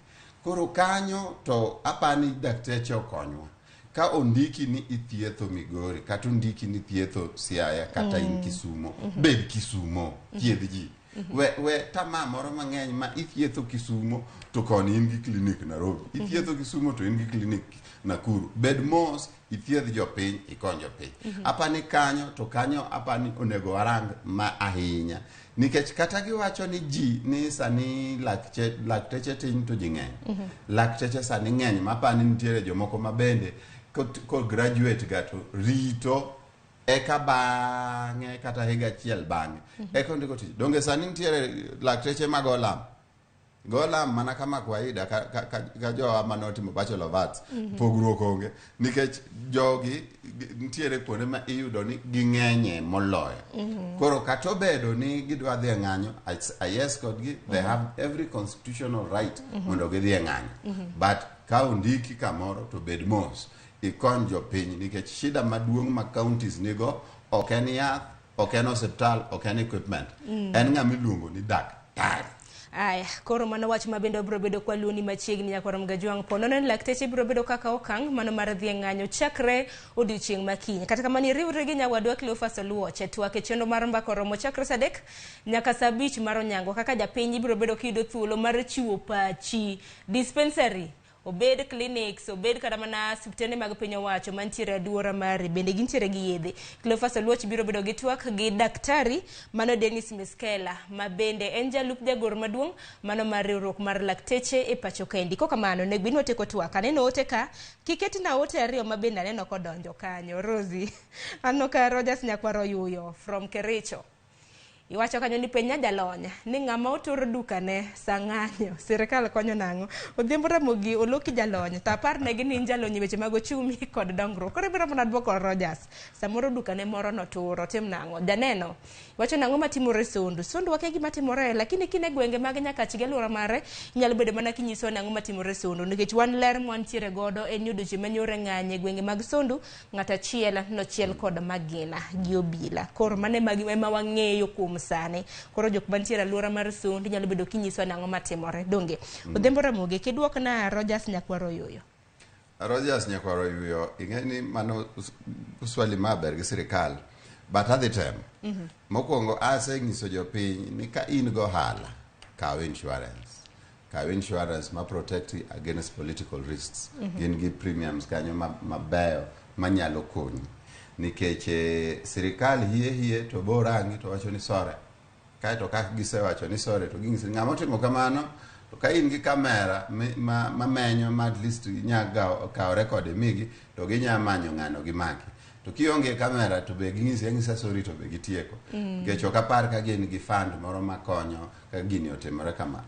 Koro kanyo to apani dakteche okonywa. Ka ondiki ni ithietho Migori, kata ondiki ni ithietho Siaya, kata in Kisumo, bed Kisumo, thiedh ji. We tamaa moro mang'eny ma ithietho Kisumo to koni in gi klinik Nairobi. Ithietho Kisumo to in gi klinik Nakuru. Bed mos, ithiedh jopiny, ikony jopiny. Apani kanyo to kanyo apani onego warang ma ahinya. Nikech kata giwacho ni ji ni sani lakteche tin to ji ng'eny. Lakteche sani ng'eny ma apani nitiere jomoko ma bende ko graduate ga to rito eka bang'e kata higa achiel bang'e eka ondiko tich. Donge sani nitiere lakteche mag olam. Golam mana kama kawaida ka jowa manotimo Bachelor of Arts pogruok onge nikech jogi nitiere kuonde ma iyudo ni ging'enye moloyo. Koro kata obedo ni gidwa dhi e ng'anyo, I yes kodgi, they have every constitutional right mondo gidhi e ng'anyo. But ka ondiki kamoro to bed mos, ikony jopiny nikech shida maduong' ma counties nigo ok en yath, ok en osiptal, ok en equipment. En ng'ama iluongo ni daktari. Aya, koro mano wach ma bende obiro bedo kwa luoni machiegni nyakwar Mgajwang' po nono ni lakteche biro bedo kaka okang' mano mar dhi e ng'anyo chakre odiochieng' ma kiny. Kata kamano iriwri gi nyawadwa Cleophas Oluoch e twak e chenro mar mbaka oromo chakre saa 3 nyaka saa 5 mar onyango. Kaka japiny ibiro bedo kiyudo thuolo mar chiwo pachi. Dispensary, obed clinics, obed kata mana osiptende mag piny owacho mantiere e aluora mari, bende gintiere gi yedhe. Cleophas Oluoch biro bedo gi twak gi daktari mano Dennis Miskela, ma bende en jalup jagoro maduong' mano mar riwruok mar lakteche e pacho kaendi. Kokamano, onego bed ni watieko twak. Aneno ote ka, kiketna ote ariyo ma bende aneno kodonjo kanyo. Rosie, aneno ka Rogers Nyakwaro Oyuyo from Kericho. Iwacho kanyo ni penj jalony ni ng'ama otur dukane sa ng'anyo sirikal konyo nang'o? Odhiambo Ramogi oloki jalony to apar negi ni in jalony e weche mag ochumi kod dongruok. Koro ibiro mana duoko Rogers. Samoro dukane moro notur otim nang'o? Janeno iwacho nang'o matimore Sondu? Sondu wakia gima timore lakini kine gwenge mag Nyakach gi aluora mare inyalo bedo mana kinyiso nang'o matimore Sondu nikech wan ler mwantiere godo en ni odiochieng' manyoro ng'anyo e gwenge mag Sondu ng'at achiel nochiel kod magina gi obila. Koro mano ema wang'eyo kuom sani. Koro jok mantiere aluora mar Sondu nyalo bedo kinyiso nang'o matimore. Donge? Odhiambo Ramogi, kiduok na Rogers Nyakwaro Oyuyo. Rogers Nyakwaro Oyuyo, ing'e ni mano swali maber gi sirikal, but adhi temo. Mokwongo asenyiso jopiny ni ka in gohala, kaw insurance. Kaw insurance ma protect you against political risks. Gin gi premiums kanyo mabeyo manyalo konyi. Nikech sirikal hie hie to borangi to wacho ni sore. Kaeto kaka gisewacho ni sore to ging'isi ng'ama otimo kamano to ka in gi kamera ma menyo ma at least inya kawo record imigi to ginya manyo ng'ano gimaki. To kionge kamera to be ging'isi ang'isa sorry to be gitieko. Nikech ok apar ka gin gi fund moro makonyo ka gini otimore kama.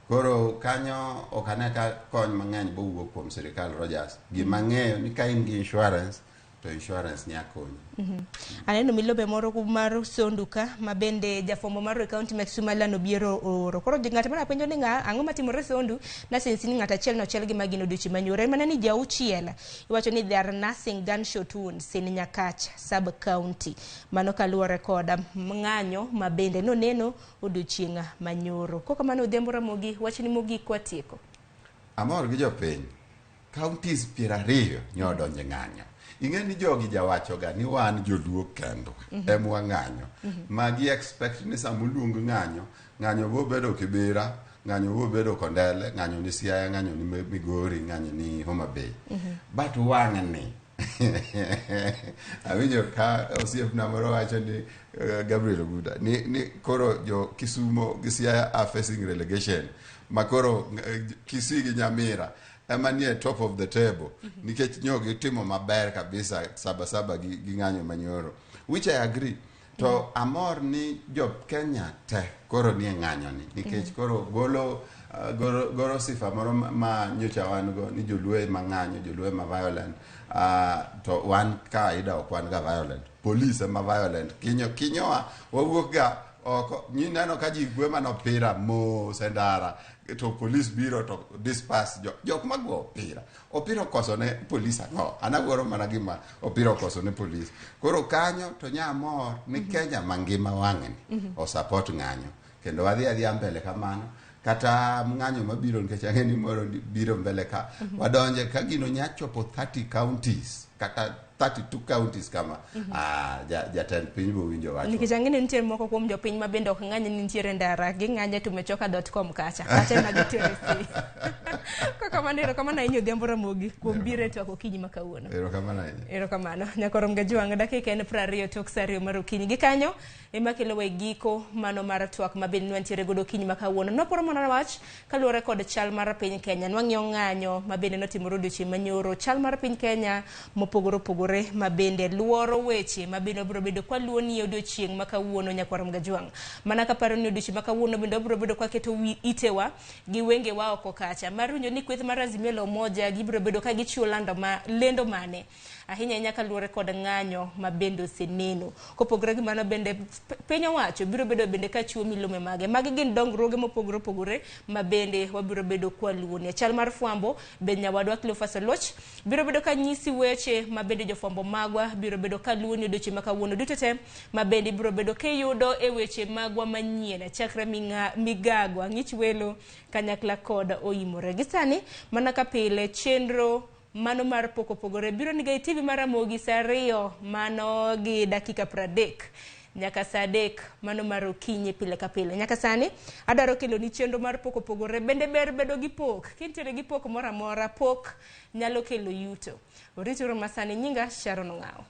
Koro kanyo ok ane ka kony mang'eny bowuok kuom sirikal Rogers. Gima ang'eyo ni ka in gi insurance to insurance nya konyi. Aneno milome moro mar Sondu ka ma bende jafwambo mar e kaunti ma Kisumu Alan Obiero ooro. Koro ng'at mane apenjo ni ang'o matimore Sondu nasensi ni ng'at achiel nochiel gi magina odiochieng' manyoro. En mana ni ji auchiel iwacho ni they are nursing gunshot wounds in Nyakach sub county. Mano kaluwore kod ng'anyo ma bende noneno odiochieng' manyoro. Kokamano Odhiambo Ramogi, wachni mogik kwatieko. Amor gi jopiny. Counties 20 nyodonje ng'anyo. Ing'e ni jogi jawacho ga ni wan joluo kendwa em wang'anyo. Ma gi expect ni sama oluong ng'anyo, ng'anyo bo bedo Kibera, ng'anyo bo bedo Kondele, ng'anyo ni Siaya, ng'anyo ni Migori, ng'anyo ni Homa Bay. But wang'ni awinjo ka osiepna moro wacho ni Gabriel Oguda ni koro jo Kisumo gi Siaya are facing relegation ma koro Kisii gi Nyamira ema nie top of the table nikech nyo gitimo maber kabisa saba saba gi ng'anyo manyoro, which I agree. To amor ni jo Kenya te koro nie ng'anyo ni nikech koro golo goro sifa moro ma nyocha wan go ni joluo ema ng'anyo, joluo ema violent. To wan kawaida ok wan ga violent, police ema violent. Kinyo kinyowa wawuok ga oko, nyineno ka ji gwe mana opira mos e ndara to police biro to disperse jok mago opira. Opira okoso ne police ang'o? An awuoro mana gima opira okoso ne police. Koro kanyo to nyamor ni Kenya mangima wang'ni osupport ng'anyo kendo wadhi adhiya mbele kamano, kata ng'anyo mabiro, nikech ang'e ni moro biro mbele ka wadonje ka gino nya chopo 30 counties kata 32 counties kama. Ah, jatend piny bo winjo wach. Nikech ang'e ni nitie moko kuom jopiny ma bende ok ng'any ni nitiere ndara, ging'anye tumechoka.com kacha kacha ema gitere si. Kaka erokamano ahinya, Odhiambo Ramogi, kuom biro e twak okinyi ma kawuono. Erokamano ahinya. Erokamano nyakorom gajwang'. Dakika en 20 tok sa 2 mar okinyi. Gi kanyo ema kelowa e giko mano mar twak ma bende nwantiere godo okinyi ma kawuono. Nwaporo mana wach kaluwore kod chal mar piny Kenya. Nwang'iyo ng'anyo ma bende notimore odiochieng' manyoro, chal mar piny Kenya mopogore opogore ma bende luoro weche ma bende wabiro bedo kwaluwo ni e odiochieng' ma kawuono. Nyakwarom gajwang', mana kaparo ni odiochieng' ma kawuono bende wabiro bedo kwaketo itewa gi wengewa oko kacha mar winjo ni kweth mar Azimio la Umoja gibiro bedo ka gichiwo lando ma lendo mane ahinya ahinya kaluwore kod ng'anyo ma bende oseneno. Kopogore gi mano bende piny owacho biro bedo bende ka chiwo milome mage. Magi gin dongruoge mopogore opogore ma bende wabiro bedo kwaluwo ni. Chal mar fwambo bende nyawadwa Cleophas Oluoch biro bedo ka nyisi weche ma bende jofwambo magwa biro bedo ka luwo ni odiochieng' ma kawuono duto te ma bende ibiro bedo kiyudo e weche magwa manyien chakre migago ang'ich welo kanyakla kod oimore. Gi sani mana ka pile chenro mano mar pok opogore biro niga e TV mar Ramogi saa 2 mano gi dakika 30 nyaka saa 3 mano mar okinyi pile ka pile. Nyaka sani adwaro kelo ni chenro mar pok opogore. Bende ber bedo gi pok. Kintiere gi pok moro amora, pok nyalo kelo yuto. Orituru masani, nyinga Sharon Ong'awo.